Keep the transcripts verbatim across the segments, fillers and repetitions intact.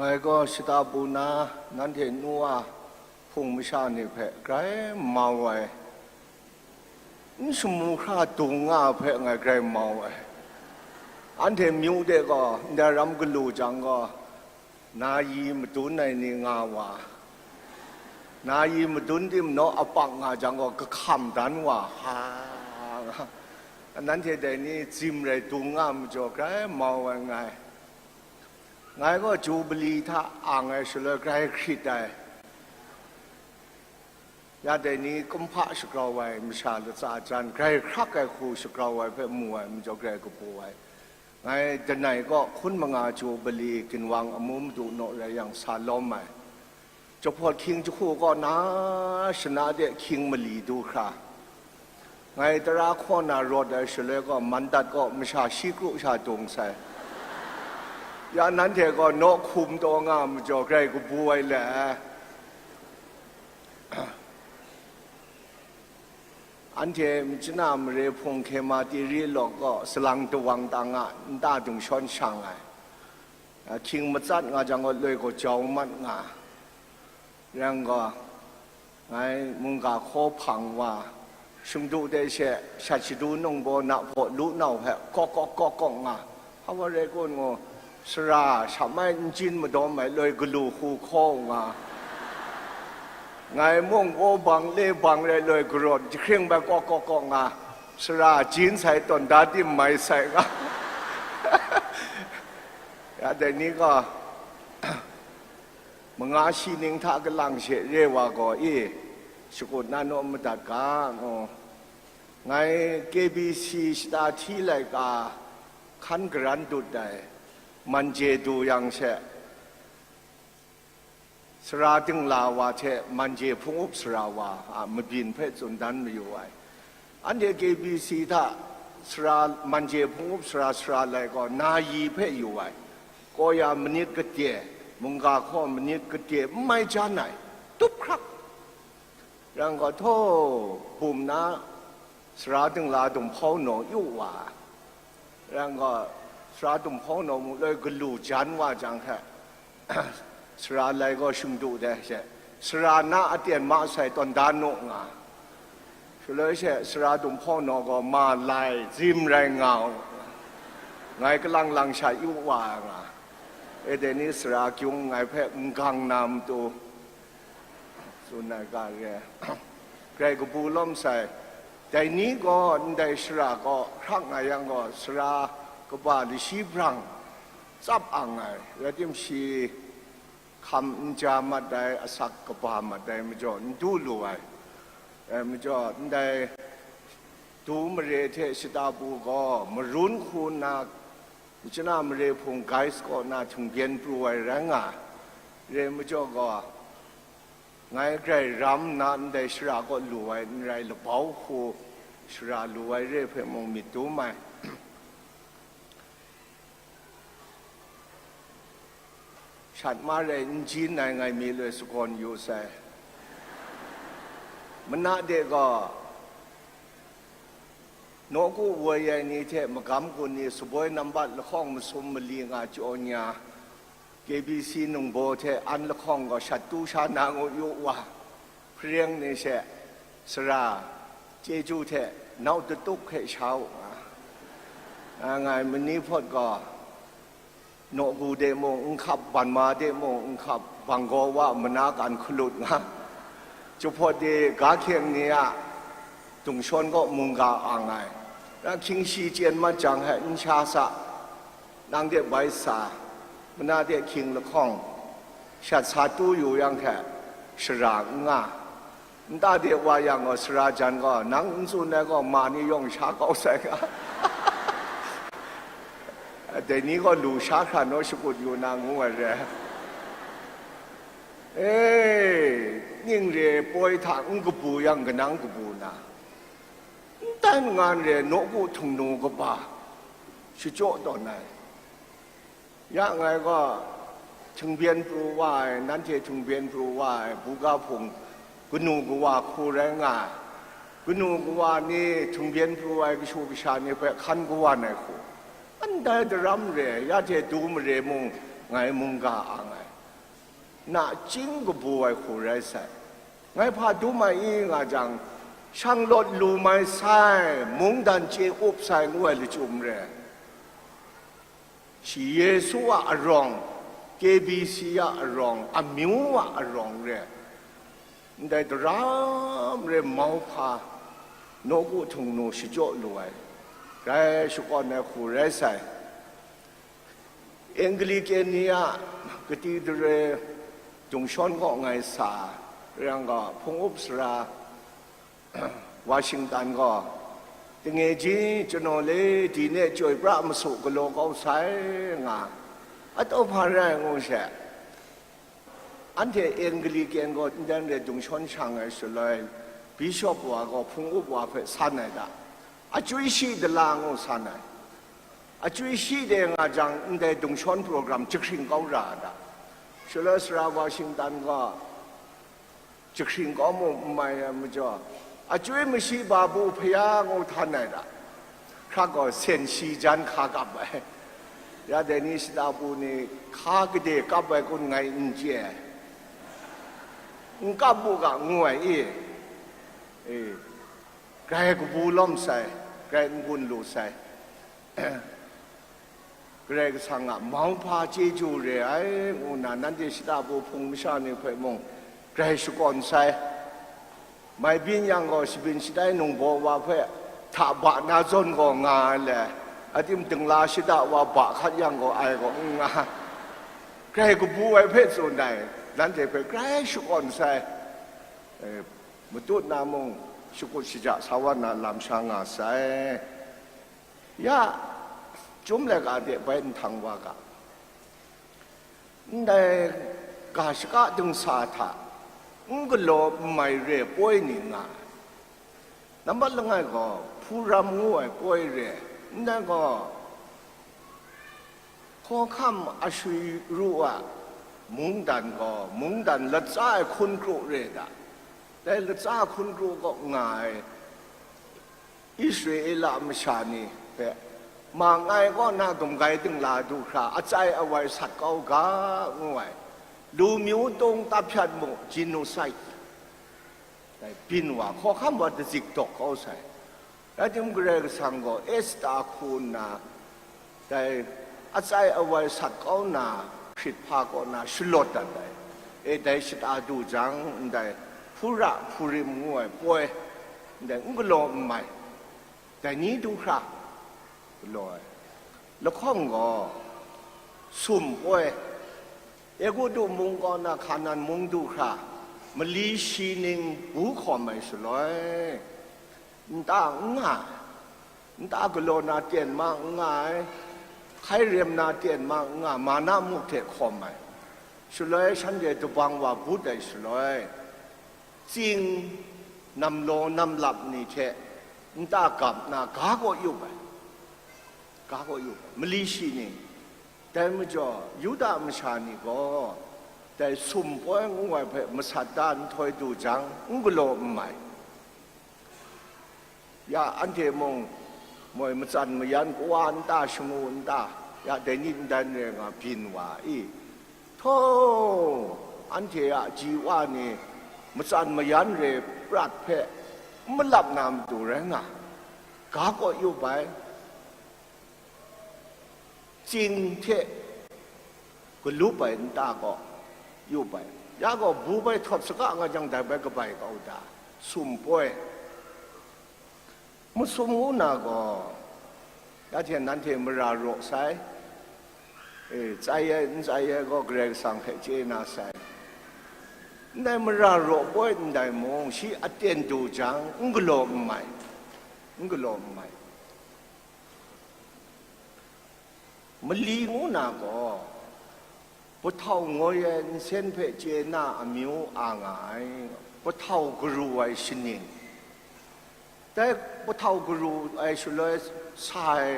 Ngai gaw shata pru na, nanhte nu a hpung masha ni hpe grai mau ai, n shamu hkra dung nga ai hpe ngai grai mau ai. Anhte myu de gaw, ndai ram galu jang gaw, na yi madun ai ni nga wa, na yi madun timung apak nga jang gaw, kahkam dan wa, ha, nanhte dai ni zim rai dung nga majaw, grai mau ai ngai. Ngai gaw Jubili hta ang ai shaloi grai hkrit ai. Ya dai ni kumhpa shagrau ai masha latsa jan, grai hkrak ai hku shagrau ai hpe mu ai majaw, grai kabu ai. Ngai danai kaw hkun manga Jubili ginwang amu madu naw rai yang sa lawm ai. Jahpawt hkying jahku kaw na shana de hkying mali du hkra, ngai tara hkaw na rawt ai shaloi gaw, Mandat kaw masha shi kru sha dung sai. Ya nanhte gaw naw hkum taw nga majaw, grai kabu ai le. Anhte Myitkyina mare hpung Khema Tiri lawk kaw salang dawang tang a nta dungshawn shang ai. Ahkying matsat nga jang gaw, loi gaw jau mat nga. Yang gaw, ngai mungga hkaw hpang wa, shingdu de she shat shadu nungbaw na hpaw lu nau hpe kawk kawk kawk kawk nga. Hpa wa rai kun ngu, sara sha mai n jin madawm ai loi galu hku hkaw nga. Ngai mung, o bang le bang rai loi garawt jahkring bai kawk kawk kawk nga, sara jin sai tawn da tim mai sai nga. Ya dai ni gaw, manga shi ning hta kalang she re wa gaw e, shakut na naw madat ga, ngu. Ngai K B C shata hti laika hkan garan dut ai, Manje du yang she, sara dingla wa hte Manje hpung up sara wa a mabyin hpe tsun dan mayu ai. Anhte K B C hta sara, Manje hpung up sara, sara lai gaw na yi hpe yu ai. Kaw ya manit kade, mungga hkaw manit kade n mai jan ai, tup hkrak. Yang gaw, htaw, bum na sara dingla dumhpau naw yu wa, yang gaw, sara dumhpau naw mu loi galu jan wa jang hte, sara lai gaw shingdu de she, sara na aten ma sai tawn da nu nga. Shaloi she sara dumhpau naw gaw ma lai, zim rai nga u, ngai kalang lang sha yu wa nga. E dai ni sara kyung ngai hpe n gang na matu, tsun ai ga re. Grai kabu lawm sai. Dai ni gaw ndai shara kaw hkrak nga yang gaw, sara kaba lashi brang tsap ang ai, rai timung shi hkam n ja mat ai, asak kaba mat ai majaw n du lu ai. Rai majaw, ndai du mare hte shata pru gaw marun hku nna, Myitkyina mare hpung Gais kaw na htingbyen pru ai rai nga ai. Re majaw gaw, ngai grai ram nna ndai shara kaw lu ai n rai, labau hku shara lu ai re hpe mung myit dum ai. Shat ma rai n jin ai ngai mi loi sagawn yu sai. Mana de gaw, nawku woi ai ni hte magam gun ni saboi nambat lahkawng masum mali nga chyaw nya, K B C nungbaw hte an lahkawng gaw shat tu sha na ngu yu wa, hpareng ni she sara chyeju hte nau datup hkrai sha u nga. A, ngai mani hpawt gaw, nawku de mung n hkap, banma de mung n hkap, banggaw wa mana kan hkalut nga. Jahpawt de ga hkyeng ni a dungshawn kaw mungga ang ai. Na hkying shi chyen mat jang hte n sha sa, nang de bai sa, mana de hkying lahkawng, shat sa tu yu yang hte, shara n nga. Nta de wa yang gaw, sara jan gaw, nang n tsun ai gaw, ma ni yawng sha kau sai nga. Dai ni gaw lu sha hkra naw shakut yu na ngu ai re. E, ning re poi hta n kabu yang, kanang kabu na, n tai mangan re, nawku htingnu kaba shachyaw tawn ai. Ya ngai gaw, htingbyen pru wa ai, nanhte htingbyen pru wa ai, buga hpung kanu kawa hku rai nga ai. Kanu kawa ni htingbyen pru ai kashu kasha ni hpe hkan kawan ai hku, ndai daram re, ya hte du mare mung ngai mungga ang ai. nachying kabu ai hku rai sai. Ngai hpa dum ai i nga jang, shang lawt lu mai sai, mungdan chye up sai ngu ai lachyum re. Shi Yesu a arawng, K B C a arawng, amyu a arawng re, ndai daram re mauhpa, nawku htung nu shachyaw lu ai, grai shakawn ai hku rai sai. Anglican ni a Cathedral dungshawn kaw ngai sa, rai yang gaw, hpung up sara Washington gaw, "Tinge ji, chanaw le, di ne chyoi pra masu galaw kau sai," nga, "Ataw hpa rai," ngu she. Anhte Anglican gaw ndai re dungshawn shang ai shaloi, Bishop wa gaw hpung up wa hpe san ai da, achywi shi dala ngu san ai. Achywi shi de nga jang, ndai dungshawn program jahkring kau ra ai da. Shaloi sara Washington gaw, jahkring kau mu n mai ai majaw, achywi mashi ba bu hpaya ngu htan ai da. Hkra gaw sen shi jan hka kap ai. Ya dai ni shada bu ni hka gade kap ai kun ngai n chye ai. N kap bu ga ngu ai i. E, grai kabu lawm sai, grai n gun lu sai. Karai Kasang a mauhpa chyeju re ai, ngu nna nanhte shada bu hpung masha ni hpe mung grai shakawn sai. Mai byin yang gaw, shabyin shatai ningbaw wa hpe hta ba na zawn gaw nga ai le, atim dingla shada wa ba hkat yang gaw, ai gaw n nga. Grai kabu ai hpe tsun ai, nanhte hpe grai shakawn sai. E, matut na mung, shakut shaja sa wa na lam sha nga sai. Ya, chyum laika de bai nhtang wa ga, ndai ga shaka dingsa hta n galaw n mai re poi ni nga ai. Nambat langai gaw, Hpuram ngu ai poi re, ndai gaw, hkawhkam ashwi ru a mungdan gaw, mungdan latsa ai hkun kru re da. Dai latsa hkun kru kaw nga ai Israela masha ni hpe, ma ngai kaw na gumgai dingla du hkra, atsai awai sat kau ga, ngu ai. Lu myu tung tahpyan mu, genocide. Dai byin wa, hkawhkam wa dazik dawk kau sai. Rai timung, Karai Kasang gaw Esta hku nna, dai atsai awai sat kau na hkrit hpa kaw na shalawt dat ai. E, dai shata du jang, ndai Hpura Hpurim ngu ai poi, ndai n galaw n mai, dai ni du hkra galaw ai. Lahkawng gaw sum poi, Egutu mung kaw na Hkanan mung du hkra, mali shi ning bu hkawm ai shaloi, nta n nga ai, nta galaw na ten ma n nga ai, hkai rem na ten ma n nga, mana muk hte hkawm ai shaloi, shanhte dabang wa but ai shaloi, tsing, namlaw namlap ni hte nta gap na ga kaw yup ai, ga kaw yup ai, mali shi ning. Dai majaw, Yuda masha ni gaw dai sum poi ngu ai hpe masat da nhtoi du jang, n galaw n mai. Ya, anhte mung, moi matsan mayan kawa nta, shangu nta, ya, dai ni ndai re nga byin wa i? Htaw, anhte a ji wa ni matsan mayan re prat hpe n malap na matu rai nga, ga kaw yup ai. Tsing hte galup ai nta kaw yup ai. Ya gaw, bu bai htawt saga nga jang, dai bai kabai kau da, sum poi. Masum ngu na gaw, ya hte nanhte mara raw sai, e, tsai ai, n tsai ai gaw Karai Kasang hpe chye na sai. Ndai mara raw poi ndai mung, shi aten du jang, n galaw n mai, n galaw n mai. Mali ngu na gaw, pahtau ngoi ai nsen hpe chye na amyu a nga ai, pahtau garu ai shaning. Dai pahtau garu ai shaloi sa ai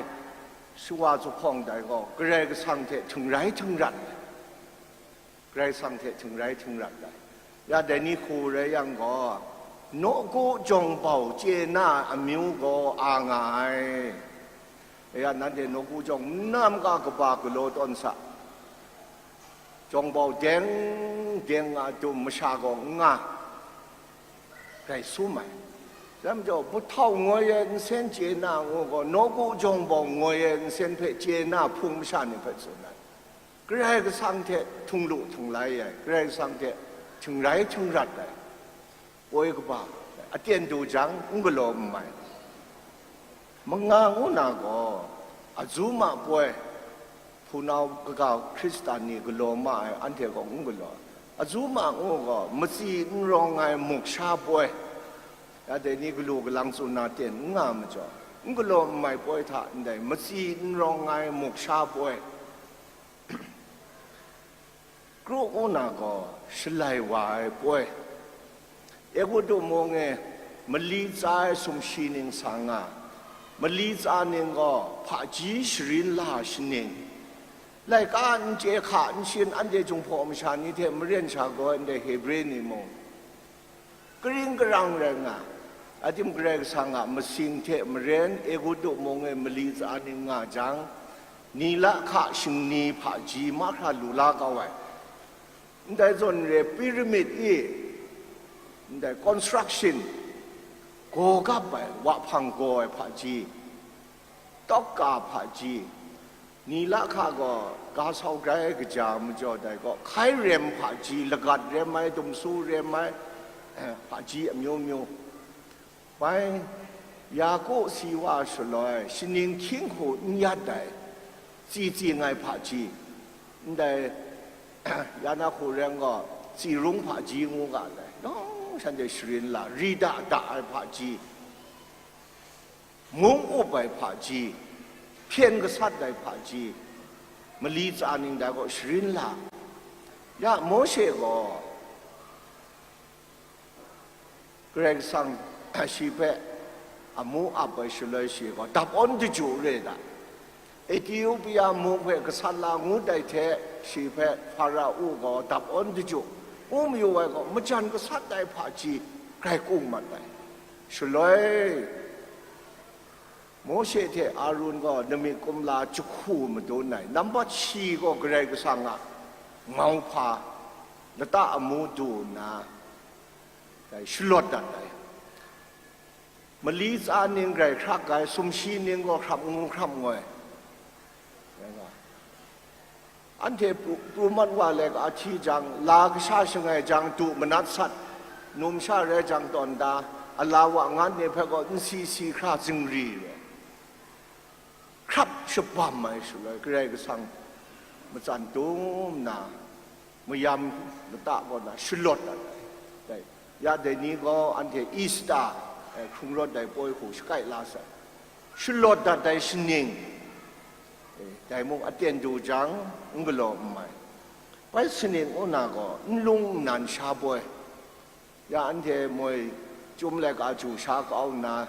shawa zuphpawng dai gaw, Karai Kasang hte htingrai htingrat ai. Karai Kasang hte htingrai htingrat ai. Ya dai ni hku rai yang gaw, nawku jawng bau chye na amyu gaw a nga ai. Ya, nanhte nawku jawng n na maka kaba galaw tawn sa. Jawng bau deng deng nga dum masha gaw n nga, grai sum ai. Dai majaw, buhtau ngoi e nsen chye na ngu gaw, nawku jawng bau ngoi e nsen hpe chye na hpung masha ni hpe tsun ai. Karai Kasang hte htung lu htung lai ai, Karai Kasang hte htingrai htingrat ai. Poi kaba, aten du jang, n galaw n mai. Manga ngu na gaw, azuma poi, hpunau kaga Hkristan ni galaw ma ai, anhte gaw n galaw. Azuma ngu gaw, matsi n rawng ai muk sha poi, ya dai ni galu galang tsun na ten n nga majaw, n galaw n mai poi hta ndai matsi n rawng ai muk sha poi, kru u na gaw, shalai wa ai poi. Egutu mung e, mali tsa ai sumshi ning sa nga, mali tsa ning gaw hpaji sharin la shaning, laika n chye hka n shin, anhte Jinghpaw masha ni hte maren sha gaw ndai Hebre ni mung, karing karang rai nga, atim Karai Kasang a masing hte maren Egutu mung e mali tsa ning nga jang, Nila hka shingni hpaji mahkra lu la kau ai. Ndai zawn re pyramid i, ndai construction, gaw gap ai, wahpang gaw ai hpaji, tawka hpaji, Nila hka gaw ga sau grai ai kaja majaw dai gaw, hkai rem hpaji, lagat rem ai, dumsu rem ai, hpaji amyu myu. Bai, Yaku si wa shaloi, shaning hkying hku n yat ai, tsi tsi ngai hpaji, ndai, ya na hku reng gaw, tsi rung hpaji ngu ga ai, nawng shanhte sharin la, ri da da ai hpaji, mung up ai hpaji, hpyen gasat ai hpaji, mali tsa ning dai gaw sharin la. Ya, Mawshe gaw, Karai Kasang shi hpe amu ap ai shaloi shi gaw, dap awn daju re da. Etiopia mung hpe gasat la ngut ai hte, shi hpe Farao gaw dap awn daju, u mayu ai gaw, majan gasat ai hpaji grai kung mat ai. Shaloi, Mawshe hte Arun gaw namit kumla jahku madun ai, nambat shi gaw Karai Kasang a mauhpa lata amu du nna, dai shalawt dat ai. Mali tsa ning grai hkrak ai, sumshi ning gaw hkrap ngu hkrap ngoi. Rai nga. Anhte pru, pru mat wa let ahti jang, la kasha shangai jang, du manat sat, numsha rai jang tawn da, ala wa ngan ni hpe gaw n si si hkra zingri ai. Hkrap shabam ai shaloi, Karai Kasang matsan dum nna, mayam lata kaw na shalawt dat ai. Dai, ya dai ni gaw anhte Easter, eh, hkrung rawt ai poi hku shakai la sai. Shalawt dat ai shaning, eh, dai mung aten du jang, n galaw n mai. Bai shaning u na gaw, n lung nnan sha poi. Ya anhte moi chyum laika ju sha kau nna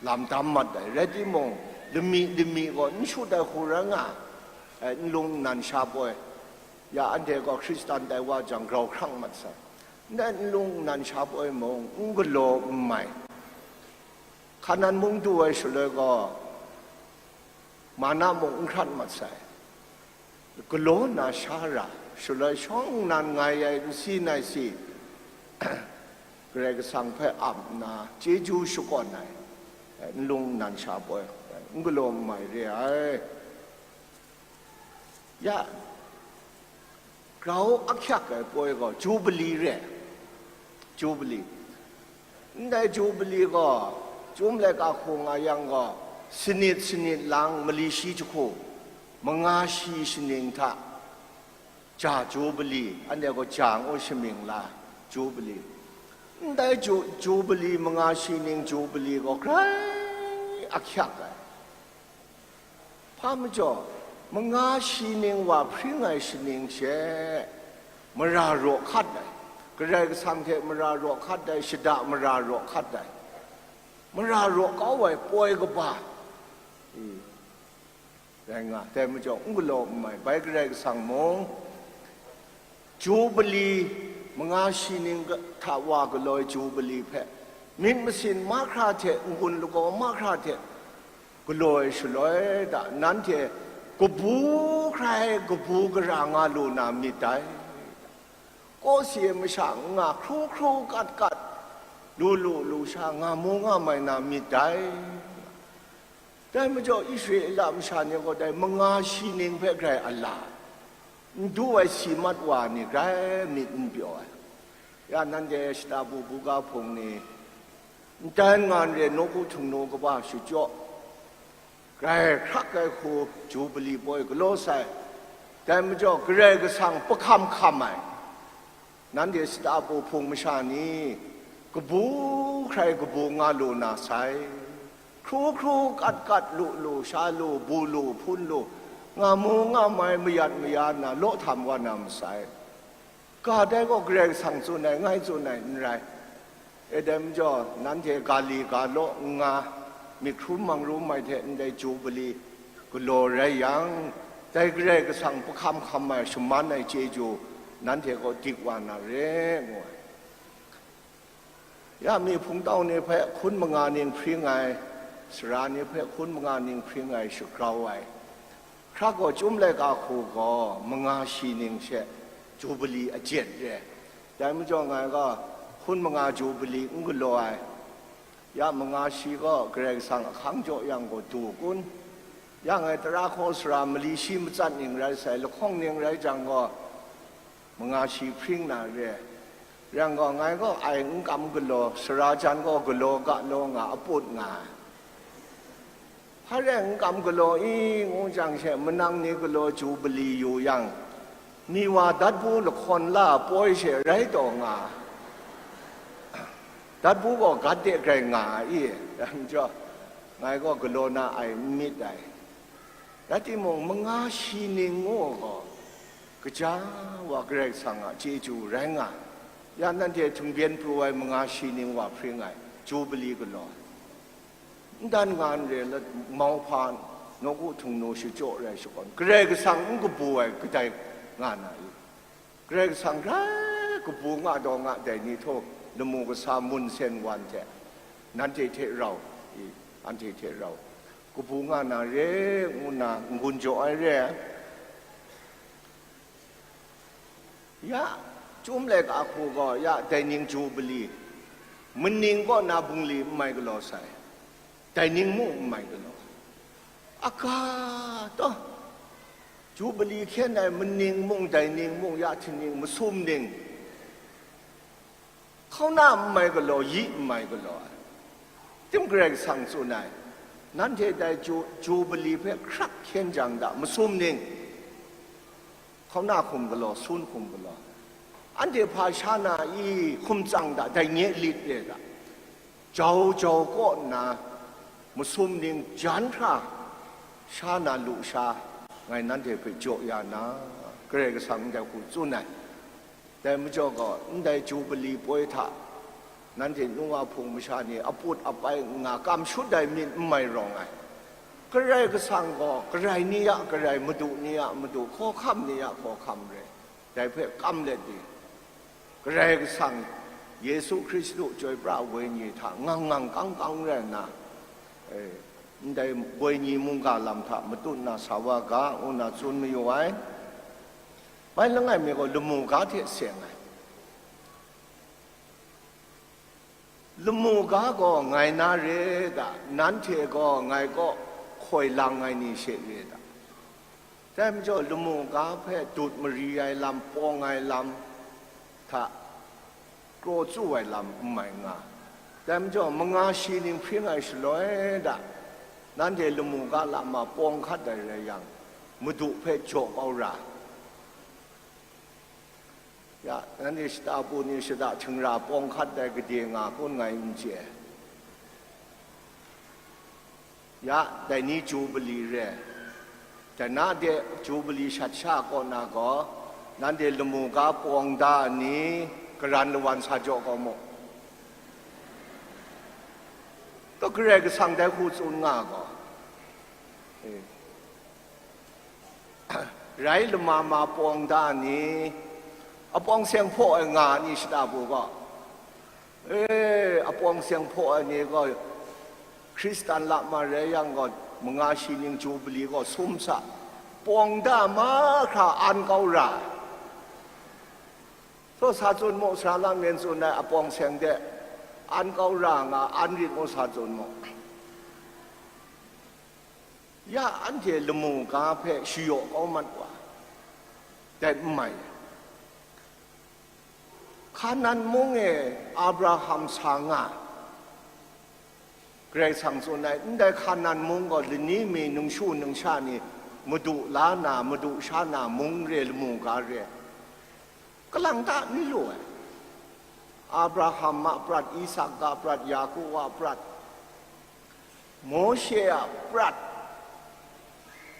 lam dam mat ai, rai timung, lami lami gaw n shut ai hku rai nga ai, n lung nnan sha poi. Ya anhte gaw Hkristan tai wa jang grau hkrang mat sai. Ndai n lung nnan sha poi mung, n galaw n mai. Hkanan mung du ai shaloi gaw, mana mung n hkrat mat sai. Galaw na sha ra, shaloi shawng nnan ngai ai n si nai si, Karai Kasang hpe ap nna chyeju shakawn ai, n lung nnan sha poi, n galaw n mai re ai. Ya, grau ahkyak ai poi gaw Jubili re, Jubili. Ndai Jubili gaw, chyum laika hku nga yang gaw, sanit sanit lang mali shi jahku, manga shi shaning hta, ja Jubili, anhte gaw ja ngu shamying la, Jubili. Ndai Ju-, Jubili, manga shi ning Jubili gaw grai ahkyak ai. Hpa majaw, manga shi ning wa hpring ai shaning she mara raw hkat ai, Karai Kasang hte mara raw hkat ai, shada mara raw hkat ai, mara raw kau ai poi kaba, i, rai nga, dai majaw n galaw n mai, bai Karai Kasang mung, Jubili, manga shi ning hta wa galaw ai Jubili hpe, myit masin mahkra hte, n-gun lagaw mahkra hte galaw ai shaloi da, nanhte kabu hkrai kabu gara nga lu na myit dai. Kawsi e masha n nga, hkru hkru kat kat, lu lu lu sha, nga mu nga mai na myit dai. Dai majaw, Israela masha ni gaw dai manga shi ning hpe grai a la, n du ai si mat wa ni grai myit n pyaw ai. Ya, nanhte shata bu buga hpung ni, ntan nga n re, nawku htingnu kaba shachyaw, grai hkrak ai hku Jubili poi galaw sai. Dai majaw, Karai Kasang pahkam hkam ai, nanhte shata bu hpung masha ni, kabu hkrai kabu nga lu na sai. Hkru hkru kat kat, lu lu sha lu, bu lu hpun lu, nga mu nga mai, mayat maya nna law htam wa na masai. Ga dai gaw Karai Kasang tsun ai, ngai tsun ai n rai. E dai majaw, nanhte ga li ga law n nga, myit hkrum mang rum ai hte ndai Jubili galaw rai yang, dai Karai Kasang pahkam hkam ai, shaman ai chyeju nanhte kaw dik wa na re, ngu ai. Ya mi hpungtau ni hpe hkun manga ning hpring ai, sara ni hpe hkun manga ning hpring ai, shagrau ai. Hkra gaw, chyum laika hku gaw manga shi ning she Jubili ajet re. Dai majaw, ngai gaw hkun manga Jubili n galaw ai. Ya manga shi gaw Karai Kasang ahkang jaw yang gaw du kun? Ya ngai tara hkaw sara mali shi matsat ning rai sai, lahkawng ning rai jang gaw, manga shi hpring na re. Rai yang gaw, ngai gaw ai n kam galaw, sara jan gaw galaw ga law nga, aput nga ai. Hpa rai n kam galaw i, ngu jang she, manang ni galaw Jubili yu yang, ni wa datbu lahkawn la poi she rai taw nga, datbu gaw gat de grai nga ai i, dai majaw, ngai gaw galaw na ai n myit dai. Rai timung, manga shi ning ngu gaw, kaja wa Karai Kasang a chyeju rai nga ai. Ya nanhte htungbyen pru ai manga shi ning wa hpring ai, Jubili galaw ai. Ntan nga n re, mauhpa nawku htingnu shachyaw rai shakawn, Karai Kasang n kabu ai kadai nga na i? Karai Kasang grai kabu nga taw nga dai ni htaw, lamu kasa mun sen wan hte, nanhte hte rau, i, anhte hte rau, kabu nga na re, ngu nna n-gun jaw ai re ai. Ya, chyum laika hku gaw, ya, dai ning Jubili, maning kaw na bungli n mai galaw sai, dai ning mung n mai galaw. Aga taw, Jubili hkyen ai maning mung, dai ning mung, ya htingning, masum ning, hkauna n mai galaw, yi n mai galaw ai. Tim Karai Kasang tsun ai, nanhte dai Ju-, Jubili hpe hkrak hkyen jang da, masum ning, hkauna hkum galaw, sun hkum galaw, anhte hpa sha na i, hkum tsang da, dai nye lit re da, jau jau kaw nna, masum ning jan hkra sha na lu sha, ngai nanhte hpe jaw ya na, Karai Kasang ndai hku tsun ai. Dai majaw gaw, ndai Jubili poi hta, nanhte nu wa hpung masha ni aput apai n nga, kam shut ai myit n mai rawng ai. Karai Kasang gaw, karai ni a karai, madu ni a madu, hkawhkam ni a hkawhkam re. Dai hpe kam let di, Karai Kasang, Yesu Hkristu chyoi pra ai Wenyi hta ngang ngang kang kang rai nna, e, ndai Wenyi mungga lam hta matut na sa wa ga, ngu nna tsun mayu ai. Bai langai mi gaw lamu ga hte seng ai. Lamu ga gaw ngai na re da, nanhte gaw ngai kaw hkoi lang ai ni she re da. Dai majaw, lamu ga hpe dut mari ai lam, pawng ai lam hta kraw tsu ai lam n mai nga. Dai majaw, manga shi ning hpring ai shaloi da, nanhte lamu ga lam a pawng hkat ai rai yang, Madu hpe jaw kau ra. Ya, nanhte shata pru ni shata htingra pawng hkat ai gade nga kun ngai n chye. Ya, dai ni Jubili re. Dai na de Jubili shat sha kaw na gaw, nanhte lamu ga pawng da ai ni, karan lawan sa jaw kau mu. Kaw Karai Kasang dai hku tsun nga gaw, e, rai lama ma pawng da ni, apawng seng hpaw ai nga ni shata pru gaw, e, apawng seng hpaw ai ni gaw, Hkristan lama rai yang gaw, manga shi ning Jubili gaw sum sa, pawng da mahkra an kau ra. Gaw sa tsun mu, Sara Lam Yen tsun ai apawng seng de, an kau ra nga, an rit ngu sa tsun mu. Ya anhte lamu ga hpe shayaw kau mat wa, dai n mai. Hkanan mung e Abraham sa nga, Karai Kasang tsun ai, ndai Hkanan mung gaw lani mi nungshu nungsha ni madu la na, madu sha na mung re, lamu ga re, kalang ta n lu ai. Abraham a prat, Isak a prat, Yaku a prat, Mawshe a prat,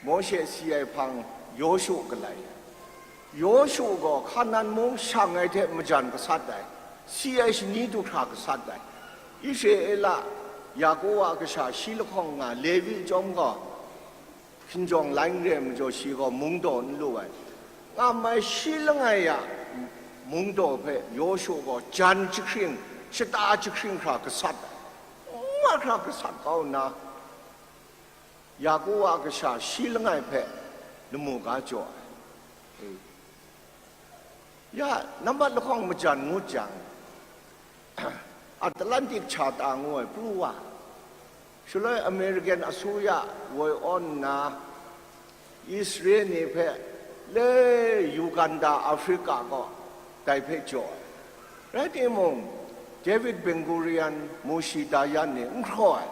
Mawshe si ai hpang Yawshu galai ai. Yawshu gaw Hkanan mung shang ai hte majan gasat ai, si ai shani du hkra gasat ai. Israela, Yaku a kasha shi lahkawng nga Levi chyawm gaw, hkinjawng lai n re ai majaw, shi gaw mung daw n lu ai. Nga mai shi langai a mung daw hpe Yawshu gaw jan jahkring, shata jahkring hkra gasat ai. N nga hkra gasat kau nna, Yaku a kasha shi langai hpe lamu ga jaw ai. Ya, nambat lahkawng majan ngut jang, Atlantic Charter ngu ai pru wa, shaloi American asuya woi awn nna, Israel ni hpe le Uganda, Africa kaw dai hpe jaw ai. Rai timung, David Ben Gurion, Moshe Dayan ni n hkraw ai.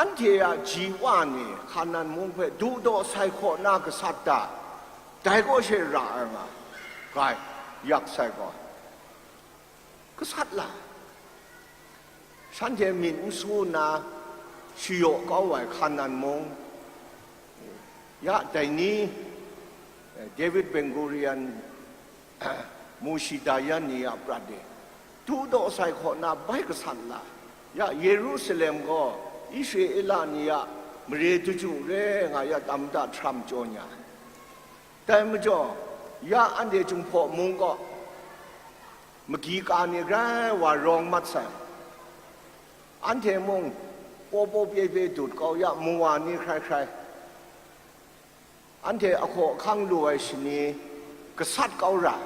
Anhte a ji wa ni Hkanan mung hpe du daw sai hkaw na gasat da, dai kaw she ra ai nga, gai, yak sai gaw, gasat la, shanhte myit n su nna shayaw kau ai Hkanan mung, ya dai ni, David Ben Gurion, Moshe Dayan ni a prat e, du daw sai hkaw na bai gasat la, ya Yerusalem gaw Israela ni a mare daju re nga ya, tam da htaram jaw nya. Dai majaw, ya anhte Jinghpaw mung kaw magi ka ni grai wa rawng mat sai. Anhte mung paw paw pye pye dut kau ya, mawa ni hkrai hkrai. Anhte ahkaw ahkang lu ai shani gasat kau ra,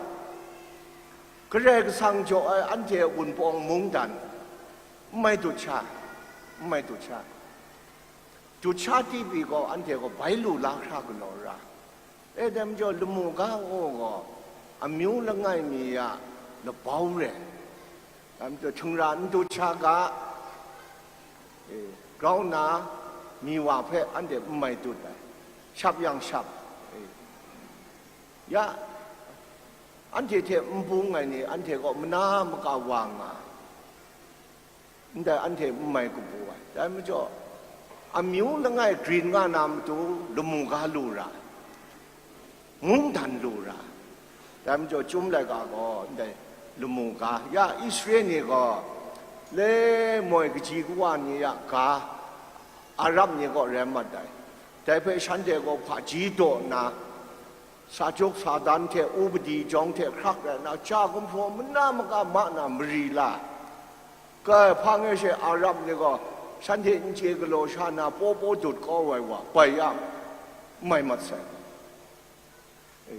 Karai Kasang jaw ai anhte a Wunpawng mungdan n mai dut sha, n mai dut sha, dut sha ti pyi gaw, anhte gaw bai lu la hkra galaw ra. E dai majaw, lamu ga ngu gaw, amyu langai mi a labau re. Dai majaw, htingra n dut sha ga, e, grau nna, mi wa hpe anhte n mai dut ai, shap yang shap, e, ya, anhte hte n bung ai ni, anhte kaw mana maka wa nga ai, ndai anhte n mai kabu ai. Dai majaw, amyu langai grin nga na matu, lamu ga lu ra, mungdan lu ra. Dai majaw, Chyum laika gaw ndai lamu ga, ya Israel ni gaw le moi kaji kawa ni a ga, Arab ni kaw rai mat ai. Dai hpe shanhte gaw hpaji daw nna, sa juk sa dan hte upadi jawng hte hkrak rai nna, ja gumhpraw mana maka ma na mari la. Kai, hpa nge she Arab ni gaw shanhte n chye galaw sha na paw paw dut kau ai wa, bai ya, n mai mat sai. E,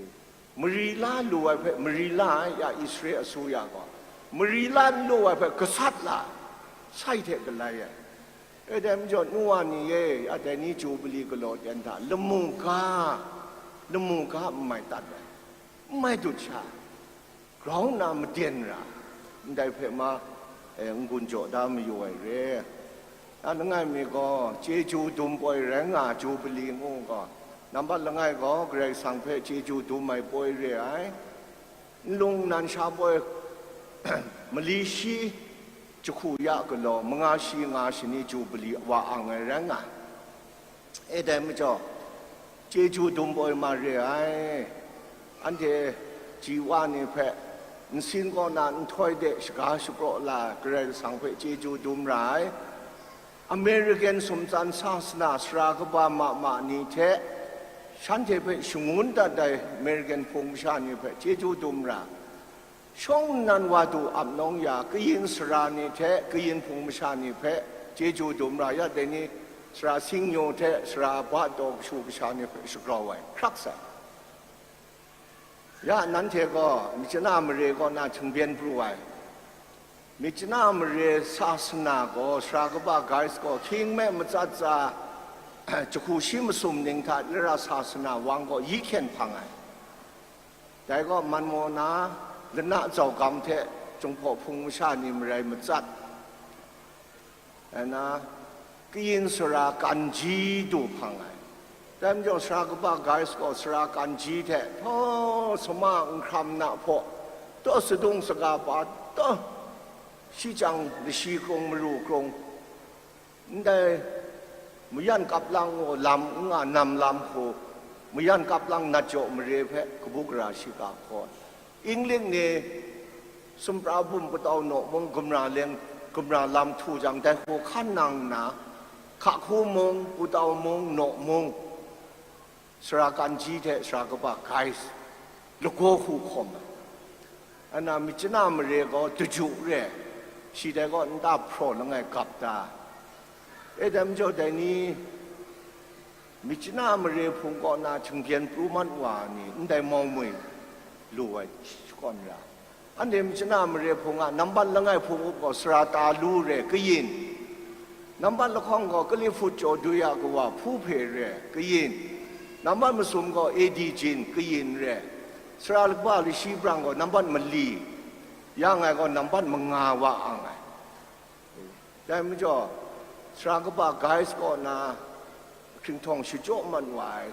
mari la lu ai hpe mari la ai, ya Israel asuya gaw, mari la n lu ai hpe gasat la, sai hte galai ai. E dai majaw, nu wa ni e, ya dai ni Jubili galaw ten hta, lamu ga, lamu ga n mai tat ai, n mai dut sha, grau nna maden ra, ndai hpe ma, e, n-gun jaw da mayu ai re. A langai mi gaw, chyeju dum poi rai nga, Jubili ngu gaw, nambat langai gaw Karai Kasang hpe chyeju dum ai poi re ai. Nlung nnan sha poi, mali shi jahku ya galaw, manga shi nga shani Jubili wa ang ai rai nga ai. E dai majaw, chyeju dum poi ma re ai. Anhte ji wa ni hpe nsin kaw na nhtoi de shaga shapraw la ai Karai Kasang hpe chyeju dum ra ai. American sumtsan sasana sara kaba ma ma ni hte, shanhte hpe shangun dat ai American hpung masha ni hpe chyeju dum ra. Shawng nnan wa du ap nawng ya, kayin sara ni hte kayin hpung masha ni hpe chyeju dum ra ya, dai ni sara Singyu hte sara ba taw kashu kasha ni hpe shagrau ai, hkrak sai. Ya nanhte gaw myit chana mare kaw na htingben pru ai. Myit chana mare sasana gaw sara kaba Gaius gaw hkying me matsat tsa, jahku shi masum ning hta lara sasana wang gaw yi hkyen hpang ai. Dai gaw man maw na, lana zaugam hte Jinghpaw Hpung masha ni marai matsat. Ai na, kayin sara Kanji du hpang ai. Dai majaw sara kaba Gaius gaw sara Kanji hte htaw sama nhkram na hpaw, taw sadung saga pa, taw shi chyang lashi krung maru krung, ndai mayan kap lang gaw lam n nga nam lam hku, mayan kap lang nat jaw mare hpe kabu gara shiga hkaw ai. Inglik ni sumpra bum patau naw mung, gumra leng, gumra lam htu jang, dai hku hkan nang nna, hka hku mung, patau mung, naw mung, sara Kanji hte sara kaba Gaius lagaw hku hkawm ai. Ana myit chana mare gaw daju re, shi dai gaw nta hpraw langai gap da. E dai majaw dai ni, myit chana mare hpung kaw na htinggen pru mat wa ni ndai mau moi lu ai shakawn ra. Anhte myit chana mare hpung a nambat langai hpung up gaw sara ta lu re kayin, nambat lahkawng gaw Kalifut Chawdui a kawa hpu hpe re kayin, nambat masum gaw A D Jin kayin re, sara kaba lashi brang gaw nambat mali, ya ngai gaw nambat manga wa ang ai. Dai majaw, sara kaba Gaius kaw na hkringhtawng shachyaw mat wa ai,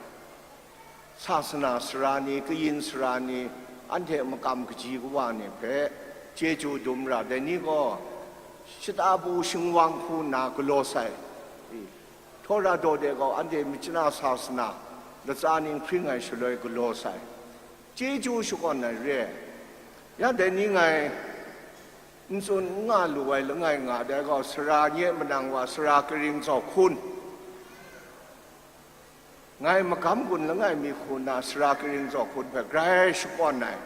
sasana sara ni, kayin sara ni, anhte makam kaji kawa ni hpe chyeju dum ra, dai ni gaw shata bu shingwang hku nna galaw sai. Htawra daw de gaw anhte myit chana sasana latsa ning hpring ai shaloi galaw sai. Chyeju shakawn ai re ai. Ya dai ni ngai n tsun n nga lu ai langai nga dai gaw, sara nye manang wa, sara karing zau hkun, ngai magam gun langai mi hku na sara karing zau hkun hpe grai shakawn ai.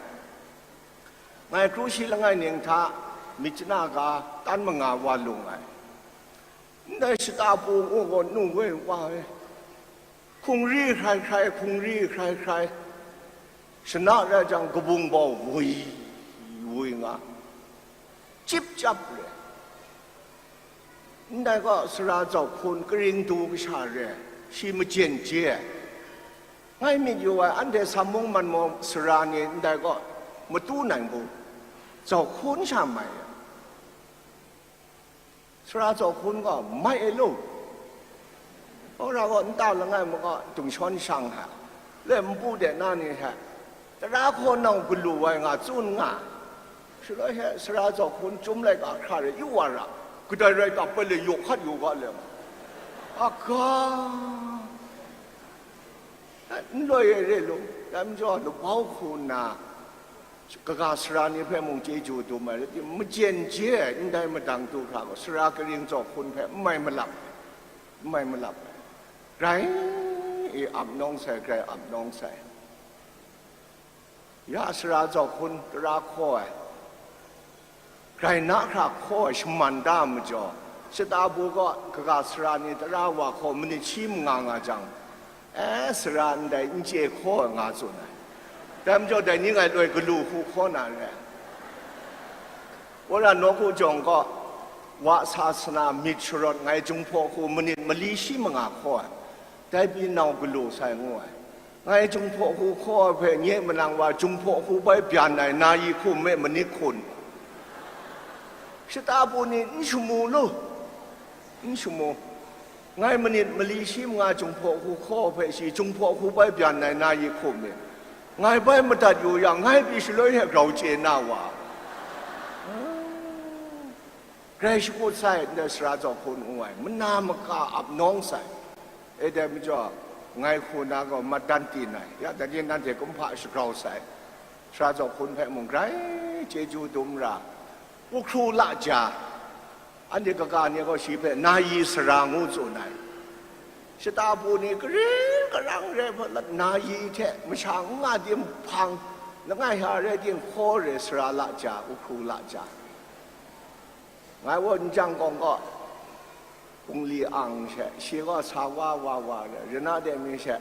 Ngai kru shi langai ning hta myit chana ga tan manga wa lung ai. Ndai shata pung u gaw nu woi wa ai. Hkungri hkrai hkrai, hkungri hkrai hkrai. Shana rai jang, kabung bau wui wui nga, chyip chyap re. Ndai gaw sara zau hkun karing du kasha re, shi majen je ai. Ngai myit yu ai, anhte Sam mung Man mung sara ni ndai gaw matu nang bu, zau hkun sha mai ai. Sara zau hkun gaw mai e lu. Wora gaw nta langai makaw dungshawn shang hta, le npu de na ni hte, tara hkaw nau galu ai nga tsun nga. Shaloi he sara zau hkun chyum laika hkra re yu wa ra, kadai rai tap bai le yaw hkat yu ga le nga. Aga, n loi e re lu, dai majaw labau hku nna, kaga sara ni hpe mung chyeju dum ai rai timung, majen je ai ndai madang du hkra gaw, sara karing zau hkun hpe n mai malap, n mai malap ai. Grai i ap nawng sai, grai ap nawng sai. Ya sara zau hkun tara hkaw ai, grai na hkra hkaw ai shaman da ai majaw, shata bu gaw kaga sara ni tara wa hkaw manit shi manga nga jang, e, sara ndai n chye hkaw ai nga tsun ai. Dai majaw dai ni ngai loi galu hku hkaw na re ai. Wora nawku jawng gaw, wa sasana myit sharawt ngai Jinghpaw hku manit mali shi manga hkaw ai. Dai pyi nau galu sai ngu ai. Ngai Jinghpaw hku hkaw ai hpe nye manang wa Jinghpaw hku bai byan ai na yi hkum e manit hkun. Shata bu ni n shamu lu, n shamu. Ngai manit mali shi manga Jinghpaw hku hkaw ai hpe shi Jinghpaw hku bai byan ai na yi hkum e. Ngai bai madat yu yang, ngai pyi shaloi hte grau chye na wa. Grai shakut sai, ndai sara zau hkun ngu ai, mana maka ap nawng sai. E dai majaw, ngai hku na gaw mat dan tin ai, ya dai ni nanhte kumhpa shagrau sai. Sara zau hkun hpe mung grai chyeju dum ra, u hkru la ja, anhte kaga ni gaw shi hpe na yi sara ngu tsun ai. Shata bu ni karing karang rai hpe lat na yi hte masha n nga tim hpang, langai ha rai tim hkaw re sara la ja, u hkru la ja. Ngai gaw n jang kawng gaw, Pungli ang she, shi gaw sa wa wa wa re, Rana de mi she,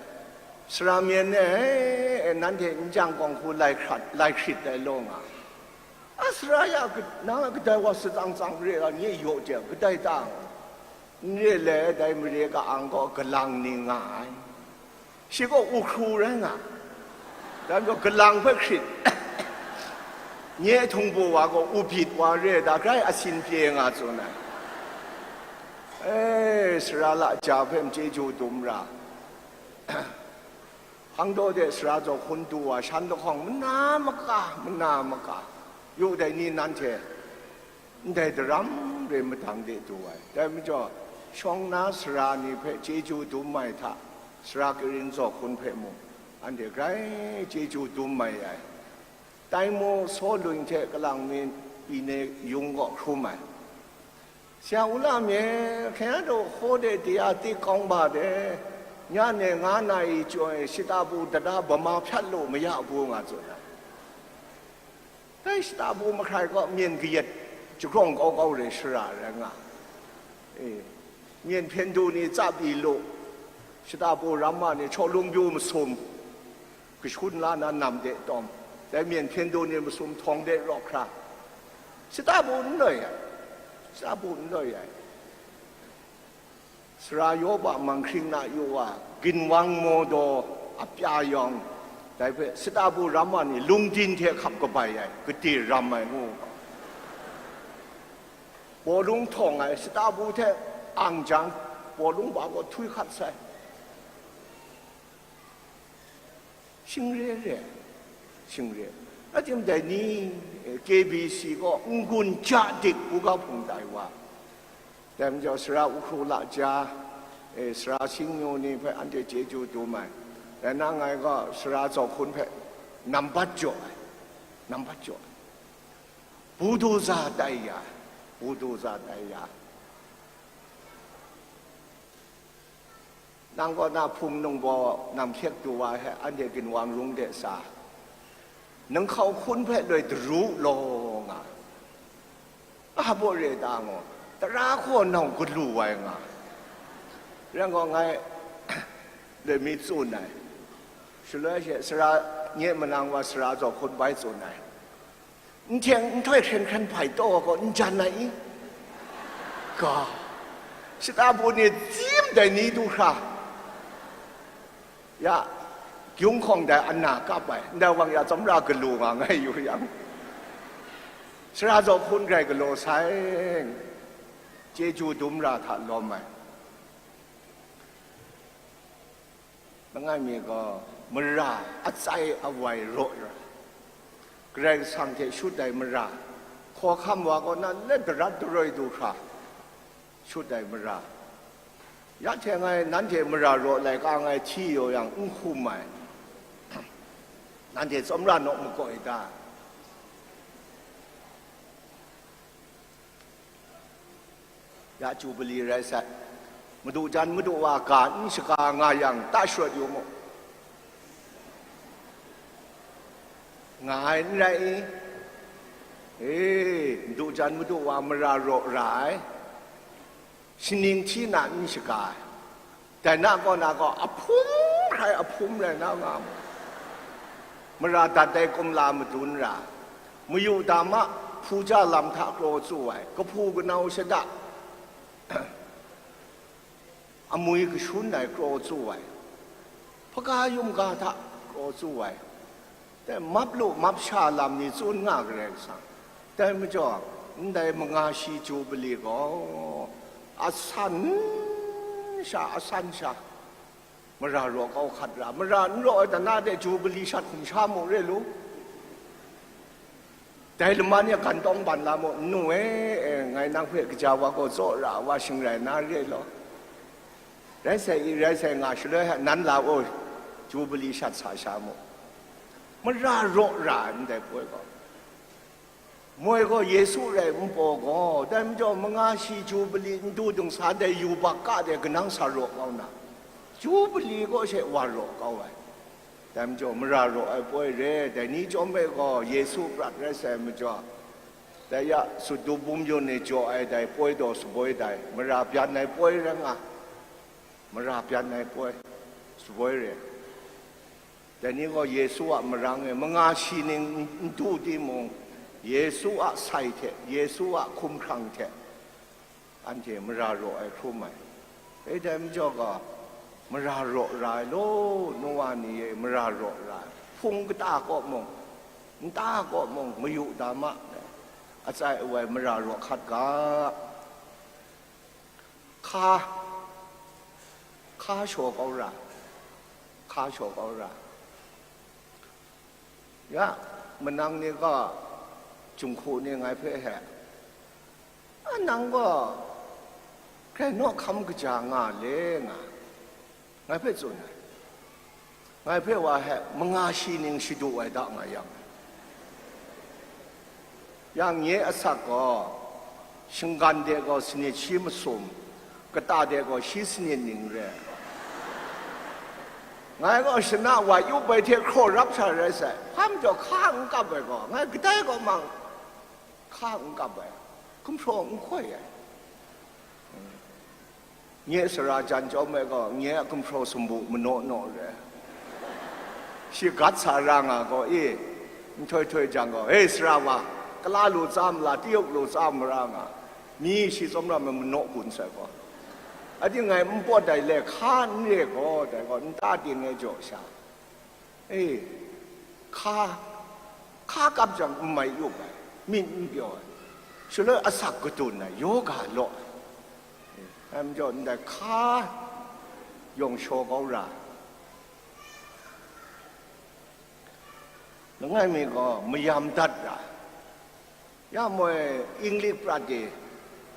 Sara myen e, nanhte n jang kawng hku lai hkrat, lai hkrit ai law nga. A sara ya, nang a kadai wa satsang tsang re ai, nye yaw jang, kadai ta n re le, dai mare ka ang gaw galang ni nga ai. Shi gaw uhkru rai nga, dai majaw galang hpe hkrit, nye htingbu wa gaw ubit wa re ai, da grai asin pye nga tsun ai. E, sara laja hpe m chyeju dum ra. Hpang daw de sara zaw hkun du wa shan lahkawng mana maka, mana maka, yu dai ni nanhte ndai daram re madang de du ai. Dai majaw, shawng na sara ni hpe chyeju dum ai hta, sara karin zaw hkun hpe mung, anhte grai chyeju dum mai ai. Taimu sawlun hte kalang mi pyi ne yung gaw hkrum ai. Sya wu la mye, hkyen a daw hkaw de de a tik kawng ba de, nya ne nga na i chyoi shata bu dada bama hpyat lu maya bu nga tsun ai. Dai shata bu mahkrai gaw myen kayat jagrawng kau kau re shara rai nga. E, myen hpyen du ni tsa pyi lu, shata bu ramma ni chaw lung byu masum, kashun la na nam de tawm, dai myen hpyen du ni masum htawng de rawk hkra, shata bu n loi ai, shata bu n loi ai. Sara Yawba manghkring na yu wa, ginwang maw daw, apya yawng, dai hpe shata bu ramma ni lungdin hte hkap kabai ai, gade ram ai ngu. Bawlung htawng ai, shata bu hte ang jang, bawlung ba gaw htui hkat sai. Shing re re, shing re. Atim dai ni, K B C gaw n-gun ja dik buga hpung tai wa. Dai majaw sara uhkru laja, e, sara singnu ni hpe anhte chyeju dum ai. Rai na ngai gaw sara zaw hkun hpe nambat jaw ai, nambat jaw ai. Buduza tai ya, buduza tai ya. Nang kaw na hpung nung baw nam hkyek du wa he, anhte ginwang rung de sa, nang hkau hkun hpe loi daru law nga, a baw re ta ngu, tara hkaw nau galu ai nga, rai gaw ngai loi mi tsun ai, shaloi she sara nye manang wa sara zaw hkun bai tsun ai. N hteng nhtoi hkren hkren hpai taw gaw n jan ai i? Ga, shata bu ni tsim dai ni du hkra, ya, gyung hkawng dai ana kap ai, ndai wang ya tsawmra galu nga ngai yu yang, sara zaw hkun grai galaw sai, chyeju dum ra hta lawm ai. Langai mi gaw mara atsai awai raw ra, Karai Kasang hte shut ai mara, hkawhkam wa kaw na let darat daroi du hkra shut ai mara, ya hte ngai nanhte mara raw laika ngai hti yaw yang n hkum ai, nanhte tsawmra naw makaw i ta? Ya Jubili rai sai, madu jan madu wa ga n shaga nga yang ta sharawt yu mu, nga ai n rai i? E, madu jan madu wa mara raw ra ai, shaning hti na n shaga ai. Dai na kaw na gaw, ahpum hkrai ahpum rai na nga mu. Mara dat ai kumla madun ra, mayu dama hpuja lam hta kraw tsu ai, kahpu kanau shada amwi kashun ai kraw tsu ai, hpaga yum ga hta kraw tsu ai, dai map lu map sha lam ni tsun nga Karai Kasang. Dai majaw, ndai manga shi Jubili gaw asan sha, asan sha, mara raw kau hkat ra, mara n raw ai tana de Jubili shat hkum sha mu re lu. Dai lama ni a gan tawng ban la mu, nnu e, e, ngai nang hpe kaja wa gaw tsaw ra wa shing rai na re law. Rai sai i, rai sai nga, shaloi hta nan la u, Jubili shat sa sha mu. Mara raw ra ndai poi gaw, moi gaw Yesu rai npaw gaw, dai majaw manga shi Jubili n du dungsa dai yubak ka de kanang sa raw kau na, Jubili gaw she wa raw kau ai. Dai majaw mara raw ai poi re, dai ni chyawm e gaw Yesu prat rai sai majaw, dai ya, sut du bum yun e jaw ai dai poi daw saboi dai, mara byan ai poi rai nga, mara byan ai poi, saboi re. Dai ni gaw Yesu a marang e manga shi ning n du timung, Yesu a sai hte, Yesu a hkumhkrang hte, anhte mara raw ai hkrum ai. Dai dai majaw gaw, mara raw ra ai law, Noa ni e mara raw ra ai. Hpung kata kaw mung, nta kaw mung, mayu da ma, atsai awai mara raw hkat ga. Hka, hka shaw kau ra, hka shaw kau ra. Ya, manang ni gaw, Jinghku ni ngai hpe he, "A, nang gaw grai nawhkam kaja nga le," nga, ngai hpe tsun ai. Ngai hpe wa he manga shi ning shadu ai da nga yang, yang nye asak gaw, shinggan de gaw sanit shi masum, kata de gaw shi sanit ning re. Ngai gaw shana wa yup ai hte hkraw rap sha rai sai, hpa majaw hka n kap ai gaw, ngai kadai gaw mang hka n kap ai, gumhpraw n hkoi ai. Nye sara jan chyawm ai gaw, nye a gumhpraw sumbu manaw naw re. Shi gat sa ra nga gaw, e, nhtoi htoi jang gaw, "E, sara wa, kala lu tsa mala, tayuk lu tsa mara nga, mi shi tsawmram ai manaw gun sai gaw, a ting ngai n pawt ai le, hka n re gaw, dai gaw, nta ting e jaw sha." E, hka, hka kap jang n mai yup ai, myit n pyaw ai, shaloi asak kadun ai, yoga law ai. E, dai majaw ndai hka yawng shaw kau ra ai. Langai mi gaw mayam dat ra ai. Ya moi, Inglik prat e,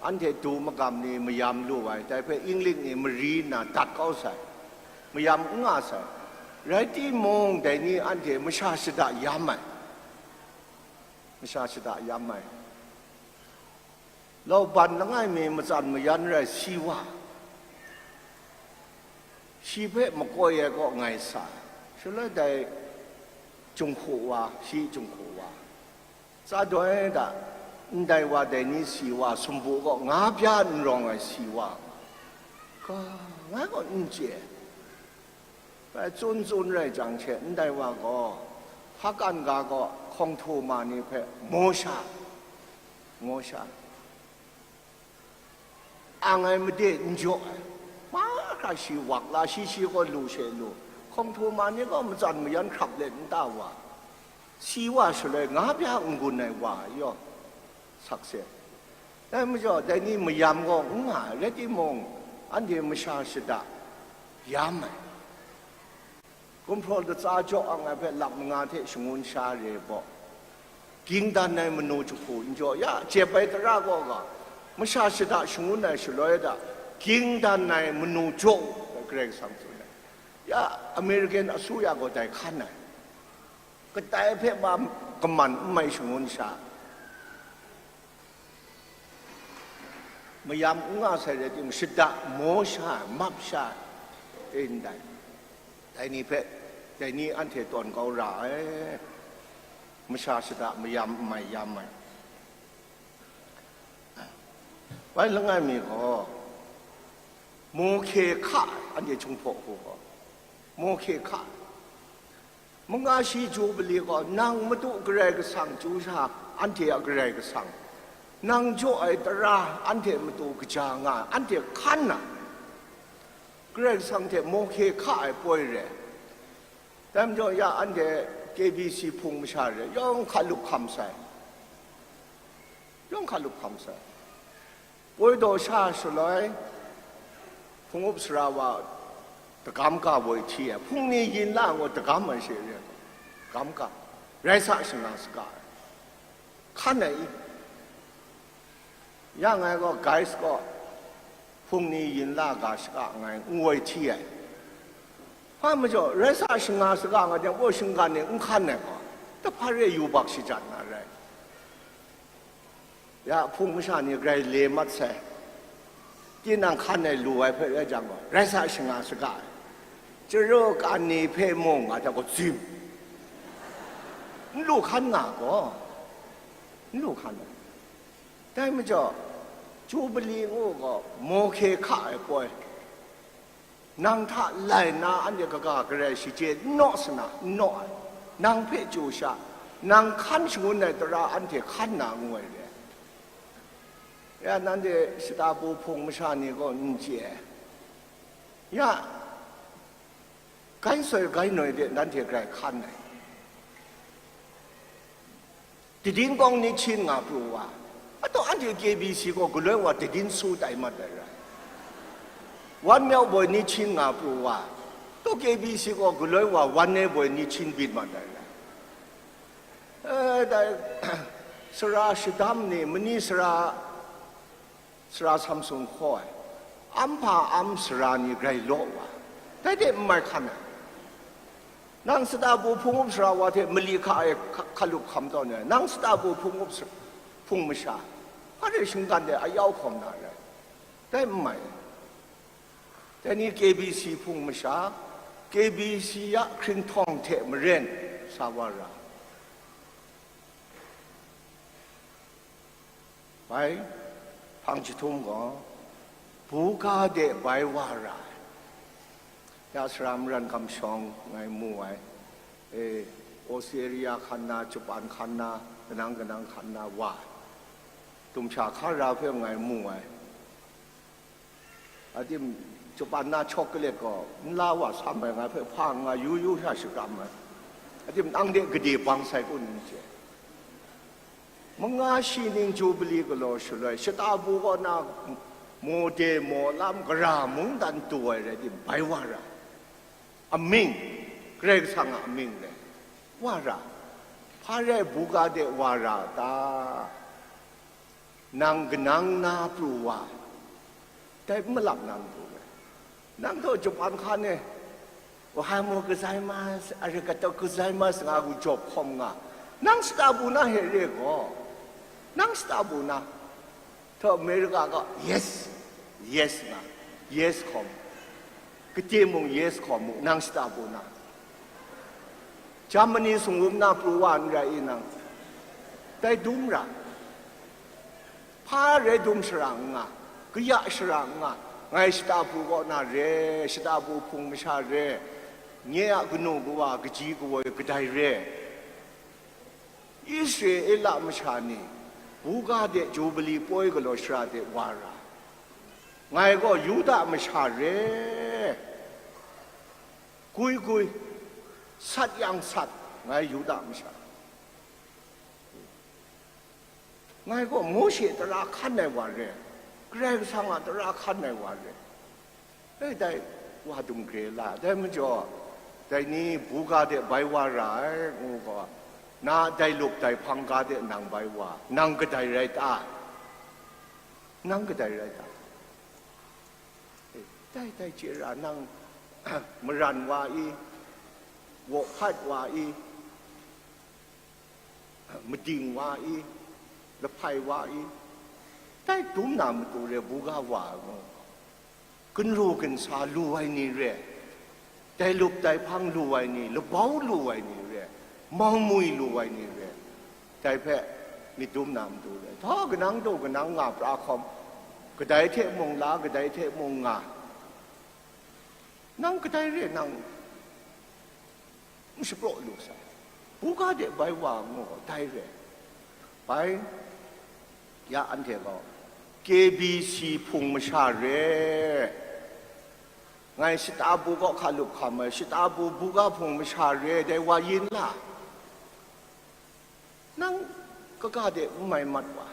anhte du magam ni mayam lu ai, dai hpe Inglik ni mari nna dat kau sai, mayam n nga sai. Rai timung, dai ni anhte masha shada yam ai, masha shada yam ai. Lauban langai mi matsan mayan rai si wa, shi hpe makoi ai kaw ngai sa, shaloi dai Jinghku wa, shi Jinghku wa, tsa doi da, ndai wa dai ni si wa, sumpu gaw nga bya n rawng ai si wa, ga, ngai gaw n chye. Bai tsun tsun rai jang she, ndai wa gaw, hpakan ga gaw hkawng htu ma ni hpe maw sha, maw sha. Ang ai made n jaw ai, mahkra shi wak la, shi shi gaw lu she lu, hkawng htu ma ni gaw matsan mayan hkrap let n ta wa, si wa shaloi nga bya n-gun ai wa yaw, sakse. Dai majaw, dai ni mayam gaw n nga ai, rai timung, anhte masha shada yam ai. Gumhpraw latsa jaw ang ai hpe lap manga hte shangun sha re baw, ging dan ai manu jahku n jaw ya, jep ai tara gaw ga, masha shada shangun ai shaloi da, ging dan ai manu jaw, Karai Kasang tsun ai. Ya, American asuya gaw dai hkan ai. Kadai hpe ma kaman n mai shangun sha. Mayam n nga sai rai timung, shada maw sha ai, map sha ai, e ndai. Dai ni hpe, dai ni anhte tawn kau ra ai, masha shada mayam n mai yam ai. Bai langai mi gaw, mawhke hka ai, anhte Jinghpaw hku gaw, mawhke hka ai. Manga shi Jubili gaw, nang Madu Karai Kasang chyu sha, anhte a Karai Kasang, nang jaw ai tara, anhte matu kaja nga ai, anhte hkan na, Karai Kasang hte mawhke hka ai poi re. Dai majaw ya anhte K B C Hpung masha re, yawng hkalup hkam sai. Yawng hkalup hkam sai. Poi daw sha shaloi, hpung up sara wa dagam ga woi hti ai, hpung ni yin la gaw dagam ai she re, dagam ga, rai sa shanga saga ai, hkan ai i? Ya ngai gaw, guys gaw, hpung ni yin la ga shaka ngai n woi hti ai. Hpa majaw, rai sa shanga saga nga jang, gaw shinggan ni n hkan ai gaw, dahpa re yubak shajat na rai. Ya, hpung masha ni grai le mat sai. Tinang hkan ai lu ai hpe rai jang gaw, rai sa shanga saga ai. Chyaru kan ni hpe mung nga jang gaw, zim. N lu hkan nga gaw, n lu hkan ai. Dai majaw, Jubili ngu gaw, mawhke hka ai poi. Nang hta lai nna anhte kaga garai shachye n naw sana, n naw ai. Nang hpe chyu sha, nang hkan shangun ai tara anhte hkan na ngu ai re. Ya, nanhte shata bu hpung masha ni gaw n chye ai. Ya, gai soi gai noi de nanhte grai hkan ai. Tadin kawng ni hchin nga pru wa, ataw anhte K B C gaw galoi wa tadin su tai mat ai rai. Wan myau boi ni hchin nga pru wa, taw K B C gaw galoi wa wan e boi ni hchin byin mat ai rai. Eh, dai, sara shadam ni, mani sara, sara Samsung hkaw ai, am hpa am sara ni grai law wa, dai de n mai hkan ai. Nang shata bu hpung up sara wa hte mali hka e hka-, hkalup hkam tawn ai, nang shata bu hpung up sa-, hpung masha, hpa de shinggan de a yau hkawm na rai, dai n mai. Dai ni K B C hpung masha, K B C a hkringhtawng hte maren sa wa ra. Bai, hpang jahtum gaw, buga de bai wa ra ai. Ya sara maran kamshawng ngai mu ai, e, Australia hkan na, Japan hkan na, kanang kanang hkan na wa ai. Dumsha hkara hpe ngai mu ai. Adim, Japan na chocolate gaw nla wa sam ai, ngai hpe hpa nga yu yu sha shakram ai. Adim, nang de gade bang sai kun n chye. Manga shi ning Jubili galaw shaloi, shata bu kaw na mode maw lam gara mungdan du ai rai tim, bai wa ra. Amying, Karai Kasang a amying rai, wa ra. Hpa rai buga de wa ra ta? Nang kanang na pru wa, dai n malap na n pru ai. Nang gaw Japan hkan e, "Ohayamo gozaimasu, arigato gozaimasu," nga gu jawp hkawm nga, nang shata bu na he re gaw, nang shata bu na, htaw America gaw, "Yes, yes," nga, yes hkawm, kade mung yes hkawm mu, nang shata bu na. Germany sung wum na pru wa n rai i nang? Dai dum ra. Hpa rai dum shara n nga, kaya shara n nga, ngai shata bu kaw na re, shata bu hpung masha re, nye a kanu kawa kaji kawoi kadai re. Israela masha ni buga de Jubili poi galaw shara de wa ra. Ngai gaw Yuda masha re, gwi gwi, sat yang sat, ngai Yuda masha. Ngai gaw Mawshe tara hkan ai wa re, Karai Kasang a tara hkan ai wa re. E, dai wa dung gre la, dai majaw, dai ni buga de bai wa ra ai, ngu gaw, na dai lup dai hpang ga de nang bai wa, nang kadai rai ta? Nang kadai rai ta? E, dai, dai chye ra, nang maran wa i, wawhpat wa i, mading wa i, lahpai wa i, dai dum na matu re buga wa ai gaw, ginru ginsa lu ai ni re, dai lup dai hpang lu ai ni, labau lu ai ni re, maumwi lu ai ni re, dai hpe myit dum na matu re. Hta kanang taw kanang nga pra hkawm, kadai hte mung la, kadai hte mung nga, nang kadai re nang n shapraw lu sai. Buga de bai wa ngu gaw dai re. Bai, ya anhte gaw, K B C hpung masha re, ngai shata bu kaw hka lup hkam ai, shata bu buga hpung masha re, dai wa yin la? Nang kaga de n mai mat wa,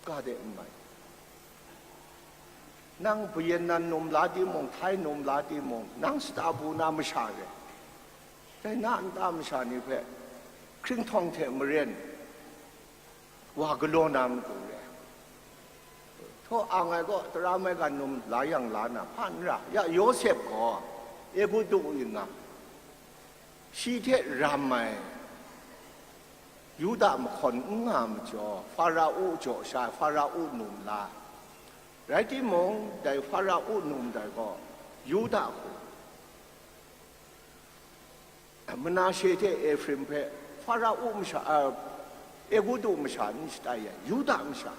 ga de n mai. Nang Bayan nan num la timung, Htai num la timung, nang shata bu na masha re. Dai na nta masha ni hpe hkringhtawng hte maren wa galaw na matu re. Htaw ang ai gaw tara maigan num la yang la na, hpa n ra. Ya Yawsep gaw Egutu yin nga, shi hte ram ai Yuda mahkawn n nga majaw, Farao jaw sha ai, Farao num la. Rai timung, dai Farao num dai gaw Yuda hku, Manashe hte Efraim hpe Farao masha, a, Egutu masha n shatai ai, Yuda masha.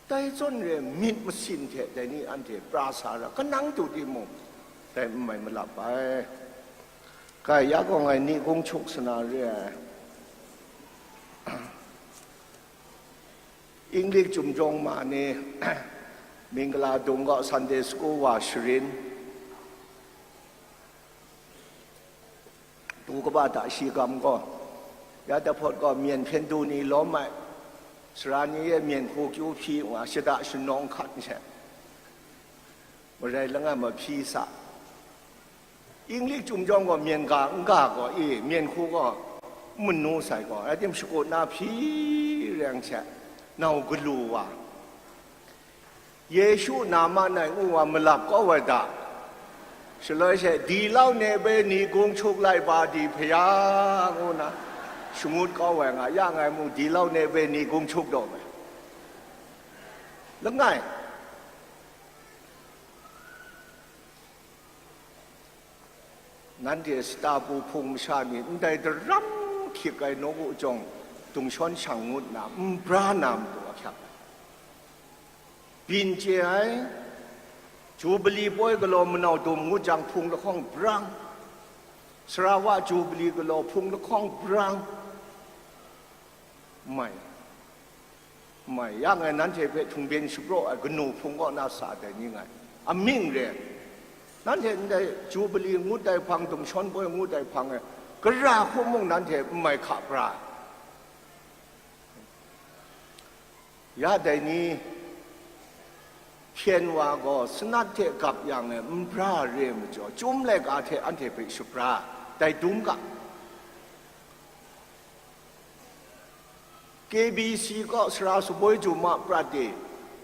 Dai zawn re myit masin hte dai ni anhte pra sa ra, kanang du timung, Dai n mai malap ai. Kai ya gaw ngai ni kung chuk sana re ai. English Chyum Jawng ma ni, Mingala Dung gaw Sunday School wa sharin, du kaba da shi gam gaw, ya dahpawt gaw myen hpyen du ni lawm ai, sara ni e myen hku kyu hpyi wa, shada shanawng hkat n she, marai langai mahpyi sa. English Chyum Jawng gaw myen ga n ga gaw, e, myen hku gaw n manu sai gaw, rai tim shakut na hpyi reng she, nau galu wa, Yesu na ma nai ngu wa malap kau ai da. Shaloi she, di lau ne bai ni gung chuk lai ba di hpaya, ngu na shangut kau ai nga, ya ngai mung di lau ne bai ni gung chuk daw ai. Langai, nanhte sata bu hpung masha ni ndai daram hkyik ai nawku jawng dungshawn shang ngut na n bra na matu ahkyak ai. Byin chye ai, Jubili poi galaw manau dum ngut jang hpung lahkawng brang, Sarawa Jubili galaw hpung lahkawng brang, mai, mai, ya ngai nanhte hpe htung byen shapraw ai kanu hpung kaw na sa dai ni ngai, amying re ai. Nanhte ndai Jubili ngut ai hpang, dungshawn poi ngut ai hpang e, gara hku mung nanhte n mai hka pra ai. Ya dai ni hpyen wa gaw sanat hte gap yang e n bra re ai majaw, Chyum laika hte anhte hpe shabra, dai dum ga. K B C kaw sara saboi jum a prat e,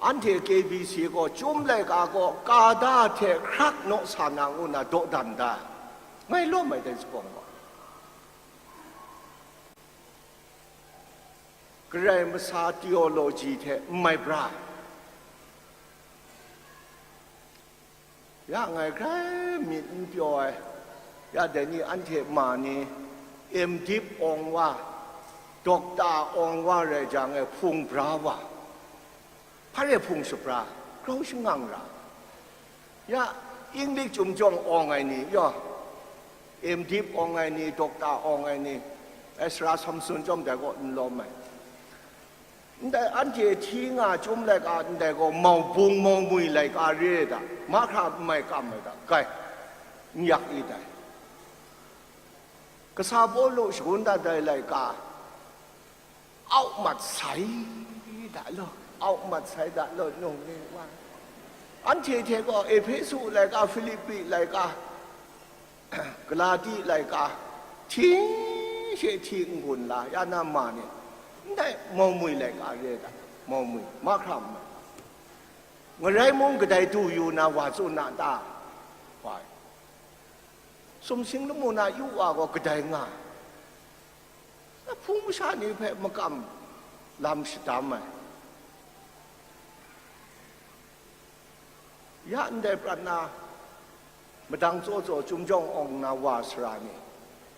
anhte K B C gaw Chyum laika kaw ka da hte hkrak naw sa na ngu na dawdan da ai, ngai lawm ai dai zakawng gaw. Karai masa theology hte n mai bra ai. Ya ngai grai myit n pyaw ai, ya dai ni anhte ma ni, M.Div awng wa, Doctor awng wa rai jang e hpung bra wa, hpa re hpung shabra, grau shangang ra. Ya, English Chyum Jawng awng ai ni, yaw, M.Div awng ai ni, Doctor awng ai ni, Ezra Samson chyawm dai kaw n lawm ai. Ndai anhte hti nga Chyum laika ndai gaw mau bung mau mwi laika re ai da, mahkra n mai kam ai da, kai, n yak i dai. Kasa Pawlu shagun dat ai laika, au mat sai da law, au mat sai da law, nung ni wa. Anhte hte gaw Ehpesu laika, Hpilipi laika, Galati laika, hti she hti n-gun la, ya na ma ni, ndai mau mwi laika re da, mau mwi, mahkra n mai. Ngarai mung kadai du yu na wa tsun na ta? Wa, sumsing lamu na yu wa gaw kadai nga ai. Hpung masha ni hpe makam lam shadam ai. Ya ndai prat na madang tsaw tsaw Chyum Jawng awng na wa sara ni,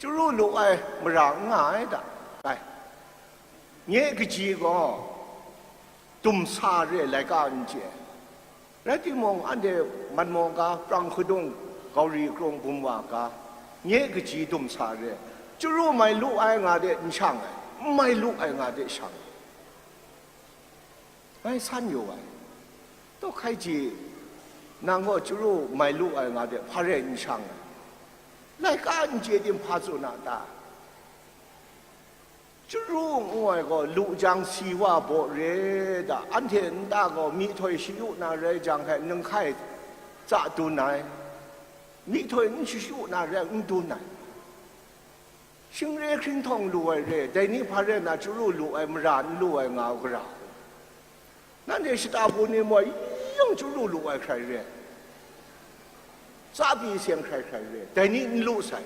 chyaru lu ai mara n nga ai da, ai. Nye kaji gaw dum sa re ai laika n chye ai. Rai timung, anhte Manmaw ga, Prang Hkadung, Gauri Krung bum wa ga, nye kaji dum sa re ai. Chyaru mai lu ai nga de n shang ai, n mai lu ai nga de shang ai. Ngai san yu ai. Tawhkai ji, nang gaw chyaru mai lu ai nga de hpa rai n shang ai. Laika n chye tim hpa tsun a ta? Chyaru ngu ai gaw lu jang si wa baw re da, anhte nta gaw myihtoi shayu na rai jang hkai, ninghkai tsa dun ai, myihtoi n shayu na rai n dun ai. Shingre hkring htawng lu ai re, dai ni hpa rai na chyaru lu ai, mara n lu ai nga u gara hku. Nanhte shata bu ni maw, yung chyaru lu ai hkrai re, tsabyi seng hkrai hkrai re, dai ni n lu sai.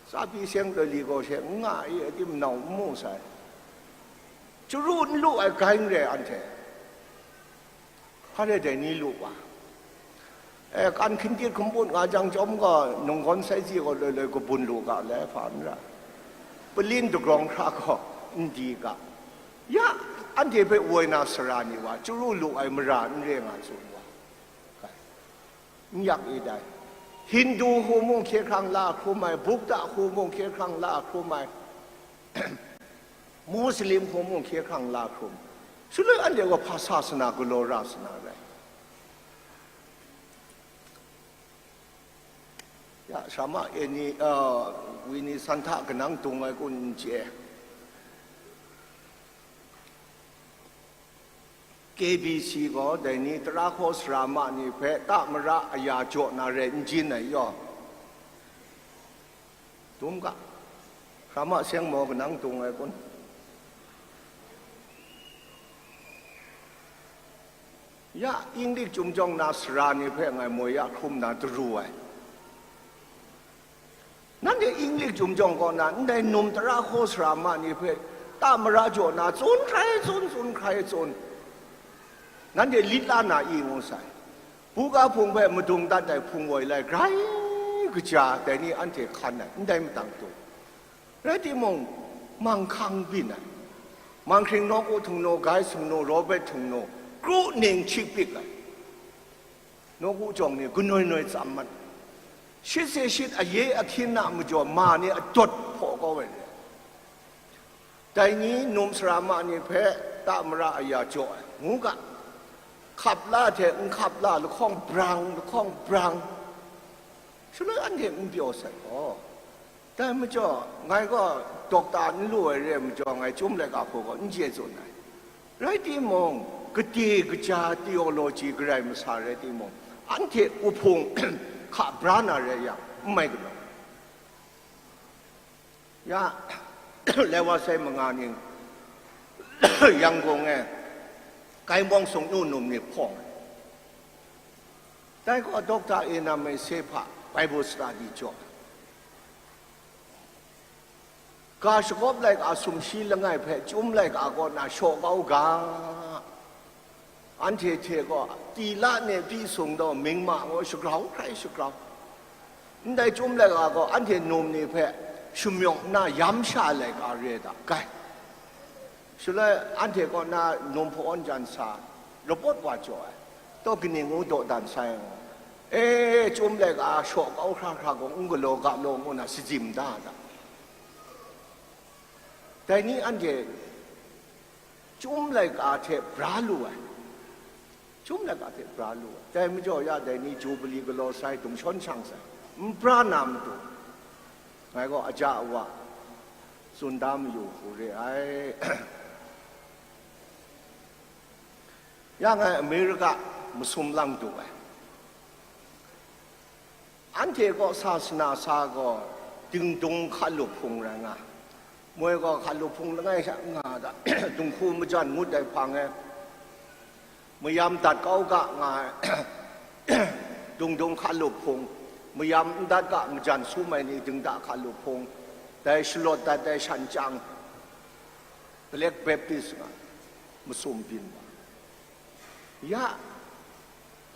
Tsabyi seng loi li gaw she n nga i, a tim nau n mu sai. Chyaru n lu ai grai n re anhte. Hpa rai dai ni lu wa? E, kan hkintit hkumput nga jang chyawm gaw, nunggawn sai ji gaw loi loi kabun lu ga le, hpa n ra. Palin dagrawng hkra gaw n di ga. Ya, anhte hpe woi na sara ni wa, chyaru lu ai mara n re nga tsun wa. N yak i dai. Hindu hku mung hkye hkrang la hkrum ai, Buddha hku mung hkye hkrang la hkrum ai, Muslim hku mung hkye hkrang la hkrum. Shaloi anhte gaw hpa sa sana galaw ra sana rai? Ya, Shrama Eni, uh, Wini Santha kanang dung ai kun n chye. K B C gaw dai ni tara hkaw sara ma ni hpe ta mara aya jaw na rai n jin ai yaw. Dum ga, Shrama Seng maw kanang dung ai kun? Ya, Inglik chyum jawng na sara ni hpe ngai moi ya hkrum na daru ai. Nanhte Inglik chyum jawng kaw na ndai num tara hkaw sara ma ni hpe ta mara jaw na tsun hkrai tsun, tsun hkrai tsun, nanhte lit la na i ngu sai. Buga hpung hpe madung dat ai hpung woi lai grai kaja dai ni anhte hkan ai, ndai matang tu. Rai timung, manghkang byin ai, Manghkring nawku htung nu, Gai Sung nu, Robert htung nu, kru ning chyi pik ai. Nawku jawng ni kanoi noi tsam mat, shit se shit, aye ahkyin na majaw ma ni adawt hpaw kau ai re. Dai ni num sara ma ni hpe ta mara aya jaw ai, ngu ga, hkap la hte n hkap la lahkawng brang, lahkawng brang, shaloi anhte n pyaw sai gaw, dai majaw, ngai gaw dokta n lu ai re ai majaw, ngai Chyum Laika hku gaw n chye tsun ai. Rai timung, kade kaja theology garai masa rai timung, anhte uhpung hka bra na rai yang, n mai galaw. Ya, lai wa sai manga ning, Yangon e, Kaimawng sung nu num ni hpawng ai. Dai gaw dokta e na mai se hpa Bible study jaw. Ga shagawp laika sumshi langai hpe Chyum Laika kaw na shaw kau ga. Anhte hte gaw tila ne pyi sung daw mingma gaw shagrau hkrai shagrau. Ndai Chyum Laika gaw anhte num ni hpe shamyawng nna yam sha laika re da, gai. Shaloi anhte kaw na num hpawan jan sa, lapawt wa jaw ai, taw kaning ngu dawdan sai ngu, e, Chyum Laika shaw kau hkra hkra gaw n galaw ga law ngu na shajim da da. Dai ni anhte Chyum Laika hte bra lu ai, Chyum Laika hte bra lu ai. Dai majaw ya dai ni Jubili galaw sai, dum shawn shang sai, n bra na matu, ngai gaw aja awa tsun da mayu hku re ai. Ya ngai Amerika masum lang du ai. Anhte kaw sasana sa gaw dingdung hkalup hpung rai nga, moi gaw hkalup hpung langai sha nga da, dinghku majan ngut ai hpang e, mayam dat kau ga nga ai, dingdung hkalup hpung, mayam n dat ga majan sum ai ni dingda hkalup hpung, dai shalawt dat ai shan chyang, Black Baptist nga, masum byin wa. Ya,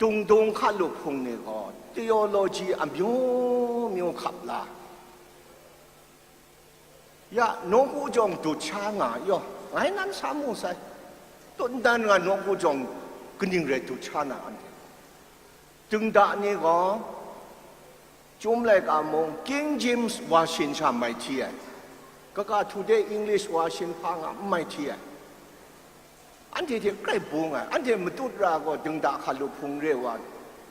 dingdung hkalup hpung ni gaw theology amyu myu hkap la. Ya, nawku jawng dut sha nga yaw, ngai nan sa mu sai. Tut ndan nga nawku jawng kaning rai dut sha na anhte. Dingda ni gaw, Chyum Laika mung, King James Version sha mai hti ai, kaga Today English Version hpa nga n mai hti ai. Anhte hte grai bung ai, anhte matut ra gaw dingda hkalup hpung re wa,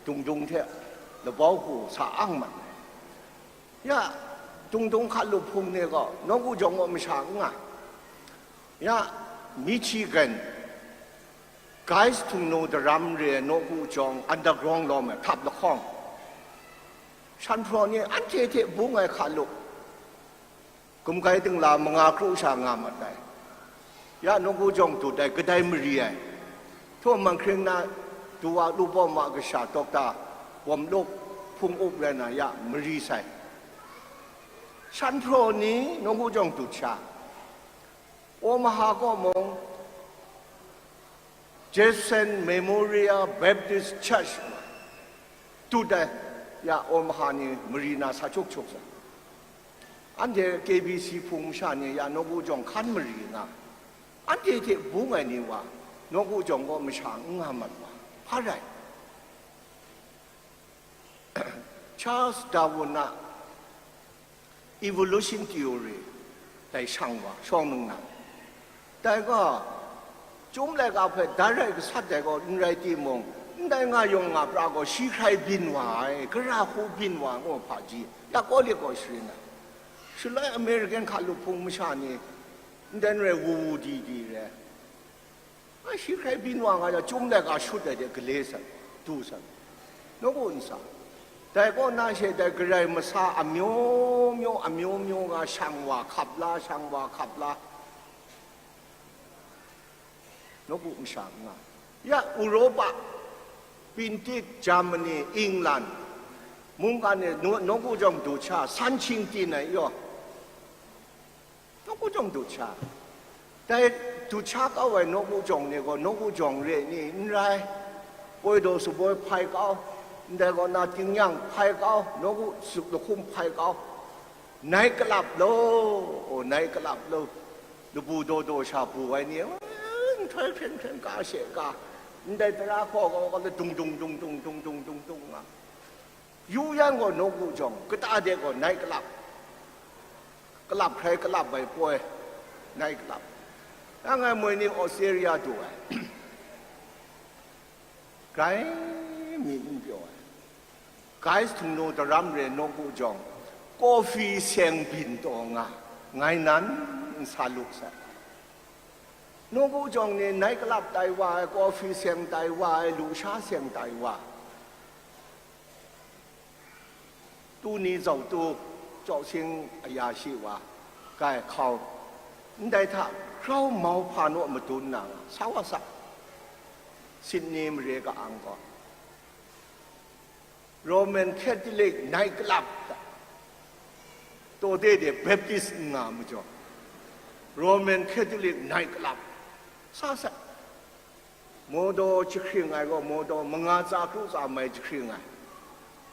dungdung hte labau hku sa ang mat ai. Ya, dungdung hkalup hpung ni gaw nawku jawng gaw masha n nga. Ya, Michigan, Guys htung nu daram re ai nawku jawng underground lawm ai htap lahkawng, shan hpraw ni anhte hte bung ai hkalup, gumgai dingla manga kru sha nga mat ai. Ya nawku jawng dut ai, kadai mari ai. Htaw manghkring na, duwa lupawm a kasha dokta, bawm lup, hpung up rai na ya mari sai. Shan hpraw ni nawku jawng dut sha, Omaha kaw mung, Judson Memorial Baptist Church dut ai, ya Omaha ni mari na sa chuk chuk sa. Anhte K B C hpung masha ni ya nawku jawng hkan mari nga, anhte hte bung ai ni wa, nawku jawng gaw masha n nga mat wa, hpa rai? Charles Darwin a evolution theory, dai shang wa, shawng nna, dai gaw, chyum laika hpe dai rai gasat dai gaw n rai timung, ndai nga yawng nga pra gaw, shi hkrai byin wa ai, gara hku byin wa ai ngu hpaji, ya Kawlik gaw sharin ai. Shaloi American hkalup hpung masha ni, ndai n rai wu wu di di re ai. A, shi hkrai byin wa nga yang, chyum laika shut ai de gale sai, du sai, nawku nsa. Dai kaw na she, dai garai masa amyu myu, amyu myu nga shang wa hkap la, shang wa hkap la, nawku masha nga. Ya, Europa, Pintit, Germany, England, mungkan e, naw-, nawku jawng du hkya, san hkying tin ai yaw. Nawku jawng du hkya. Dai du hkya kau ai nawku jawng ni gaw, nawku jawng re ni n rai, poi daw shaboi hpai kau, ndai kaw na tingnyang hpai kau, nawku suk lahkum hpai kau, nai kalap lo, o, nai kalap lo, labu daw daw sha bu ai ni, nhtoi hkren hkren ka she ka, ndai tara hkaw gaw, dung dung dung dung dung dung dung dung nga. Yu yan gaw nawku jawng, kata de gaw nai kalap, kalap hkrai kalap ai poi, nai kalap. Ya ngai moi ni Australia du ai, grai mi n pyaw ai, guys htingnu daram re nawku jawng, coffee seng byin taw nga, ngai nan n sa luk sai. Nawku jawng ni nai kalap tai wa ai, coffee seng tai wa ai, lusha seng tai wa. Tu ni zau tu, chyaw sing aya shi wa, kai hkau, ndai hta grau mau hpa naw madun na nga, sa wa sa, Sydney mare ka-ang gaw, Roman Catholic night club, taw de de Baptist n nga majaw, Roman Catholic night club, sa sa, Mawdaw jahkring ai gaw, mawdaw manga tsa kru tsa mai jahkring ai.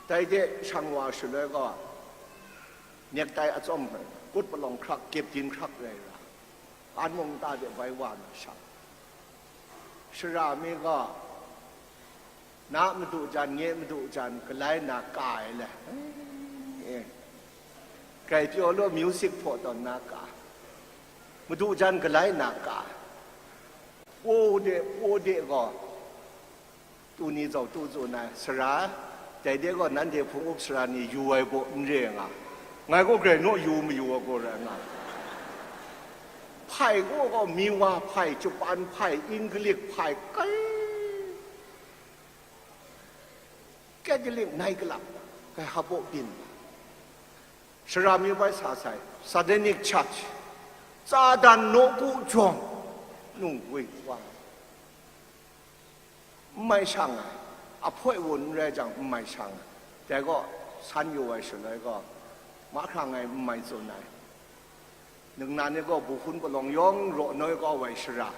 Dai de shang wa shaloi gaw, nektai atsawm hpe, kut palawng hkrak, kyepdin hkrak rai ra, an mung ta de bai wa na shang. Sara mi gaw, na madu jan, nye madu jan, galai na ka ai le. Eh, grai pyaw law, music hpaw tawn na ka. Madu jan galai na ka. Paw de, paw de gaw, tu ni zau tu tsun ai, sara, dai de gaw nanhte hpung up sara ni yu ai gaw n re nga, ngai gaw grai naw yu mayu ai gaw rai nga. Hpai gaw gaw, Miwa hpai, Japan hpai, Inglik hpai, kai, Catholic night club, kai hpaw byin. Sara mi bai sa sai, Satanic Church, Satan nawku jawng, nungwi wa. N mai shang ai, ahpoi wun n rai jang, n mai shang ai. Dai gaw, san yu ai shaloi gaw, mahkra ngai n mai tsun ai. Ningnan ni gaw, buhkun palawng yawng raw noi kau ai sara,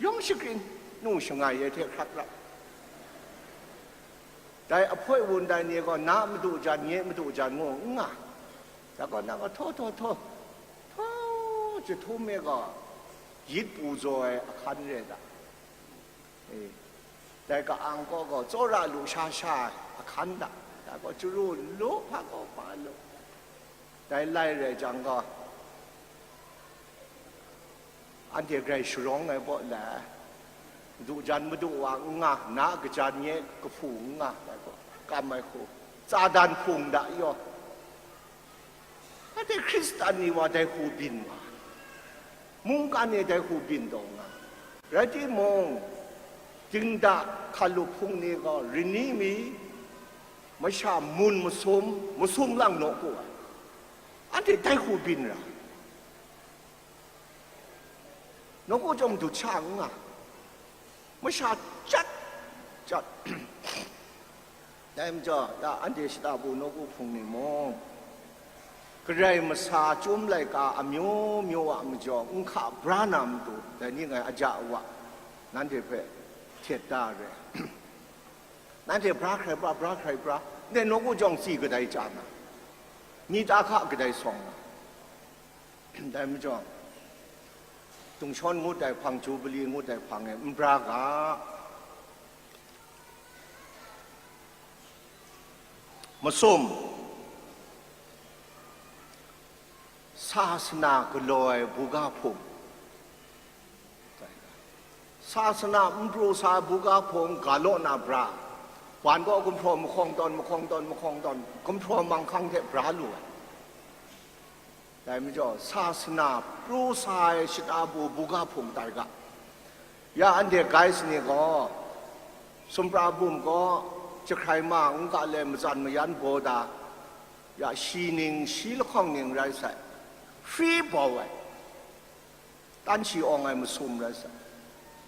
yawng shakrin, nu shangai ai hte hkrat rat. Dai ahpoi wun dai ni gaw, na madu jan, nye madu jan ngu n nga. Dai gaw, na gaw, htaw, htaw, htaw, htaw, jahtum e gaw, yit pu zaw ai ahkan re da. E, dai ka-ang kaw gaw, tsawra lu sha sha ai ahkan da. Dai gaw, chyaru lu, hpa gaw, hpa lu. Dai lai rai jang gaw, anhte grai sharawng ai baw lai, madu jan madu wa n nga, na kajan nye kahpu n nga, dai gaw, kam ai hku, Satan hpung da yaw. Anhte Hkristan ni wa dai hku byin wa, mungkan e dai hku byin taw nga. Rai timung, dingda hkalup hpung ni gaw rini mi, masha mun masum, masum lang naw ku ai. Anhte dai hku byin ra. Nawku jawng dut sha n nga, masha chyat, chyat. Dai majaw, ya anhte shata bu nawku hpung ni mung, Karai masa chyum laika amyu myu a majaw, n hka bra na matu, dai ni ngai aja wa, nanhte hpe htet da re. Nanhte bra hkrai bra, bra hkrai bra, ndai nawku jawng tsi kadai chya na, ni ta hka kadai sawng na. Dai majaw, Dungshawn ngut ai hpang, Jubili ngut ai hpang e n bra ga. Masum, sasana galaw ai buga hpung, sasana n pru sa ai buga hpung ga law na bra, wan gaw gumhpraw mahkawng tawn, mahkawng tawn, mahkawng tawn, gumhpraw manghkang hte bra lu ai. Dai majaw, sasana pru sa ai shata bu buga hpung tai ga. Ya anhte guys ni gaw, sumpra bum gaw, jahkrai ma n ga le matsan mayan baw da, ya shi ning, shi lahkawng ning rai sai, hpri bau ai, tan shi awng ai masum rai sai.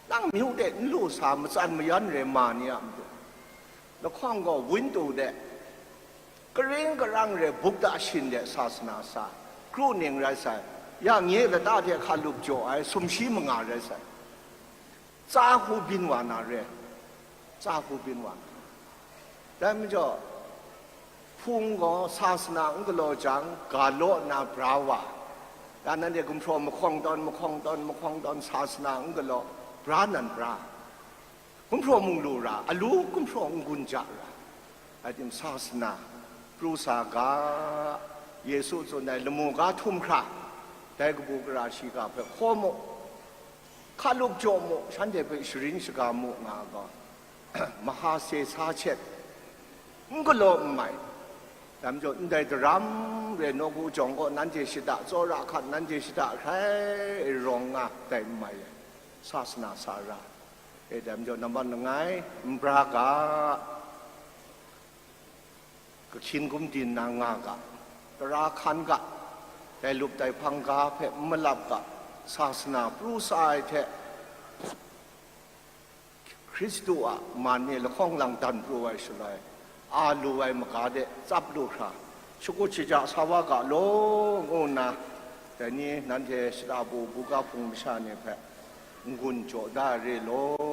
Nang myu de n lu sa, matsan mayan re ma ni a matu, lahkawng gaw wintu de, karing karang re bukta shin de sasana sa, kru ning rai sai, ya nye lata hte hkalup jaw ai sumshi manga rai sai, tsa hku byin wa na re, tsa hku byin wa na. Dai majaw, hpung gaw sasana n galaw jang, ga law nna bra wa, ya nanhte gumhpraw mahkawng tawn, mahkawng tawn, mahkawng tawn, sasana n galaw, bra nan bra. Gumhpraw mung lu ra, alu gumhpraw n-gun ja ra, a tim sasana pru sa ga, Yesu tsun ai lamu ga htum hkra, dai kabu gara shiga hpe hkaw mu, hkalup jaw mu, shanhte hpe sharin shaga mu nga ga, mahase sa chet, n galaw n mai, dai majaw ndai daram re nawku jawng gaw nanhte shada, tsawra hkat nanhte shada hkrai rawng nga dai n mai ai, sasana sa ra. E dai majaw nambat langai, n bra ga, kahkyin gumdin na nga ga, tara hkan ga, dai lup dai hpang ga hpe n malap ga, sasana pru sa ai hte, Hkristu a man e lahkawng lang dan pru ai shaloi, a lu ai maga de tsap lu hkra, shakut shaja sa wa ga law, ngu nna, dai ni nanhte shada bu buga hpung masha ni hpe n-gun jaw da re law.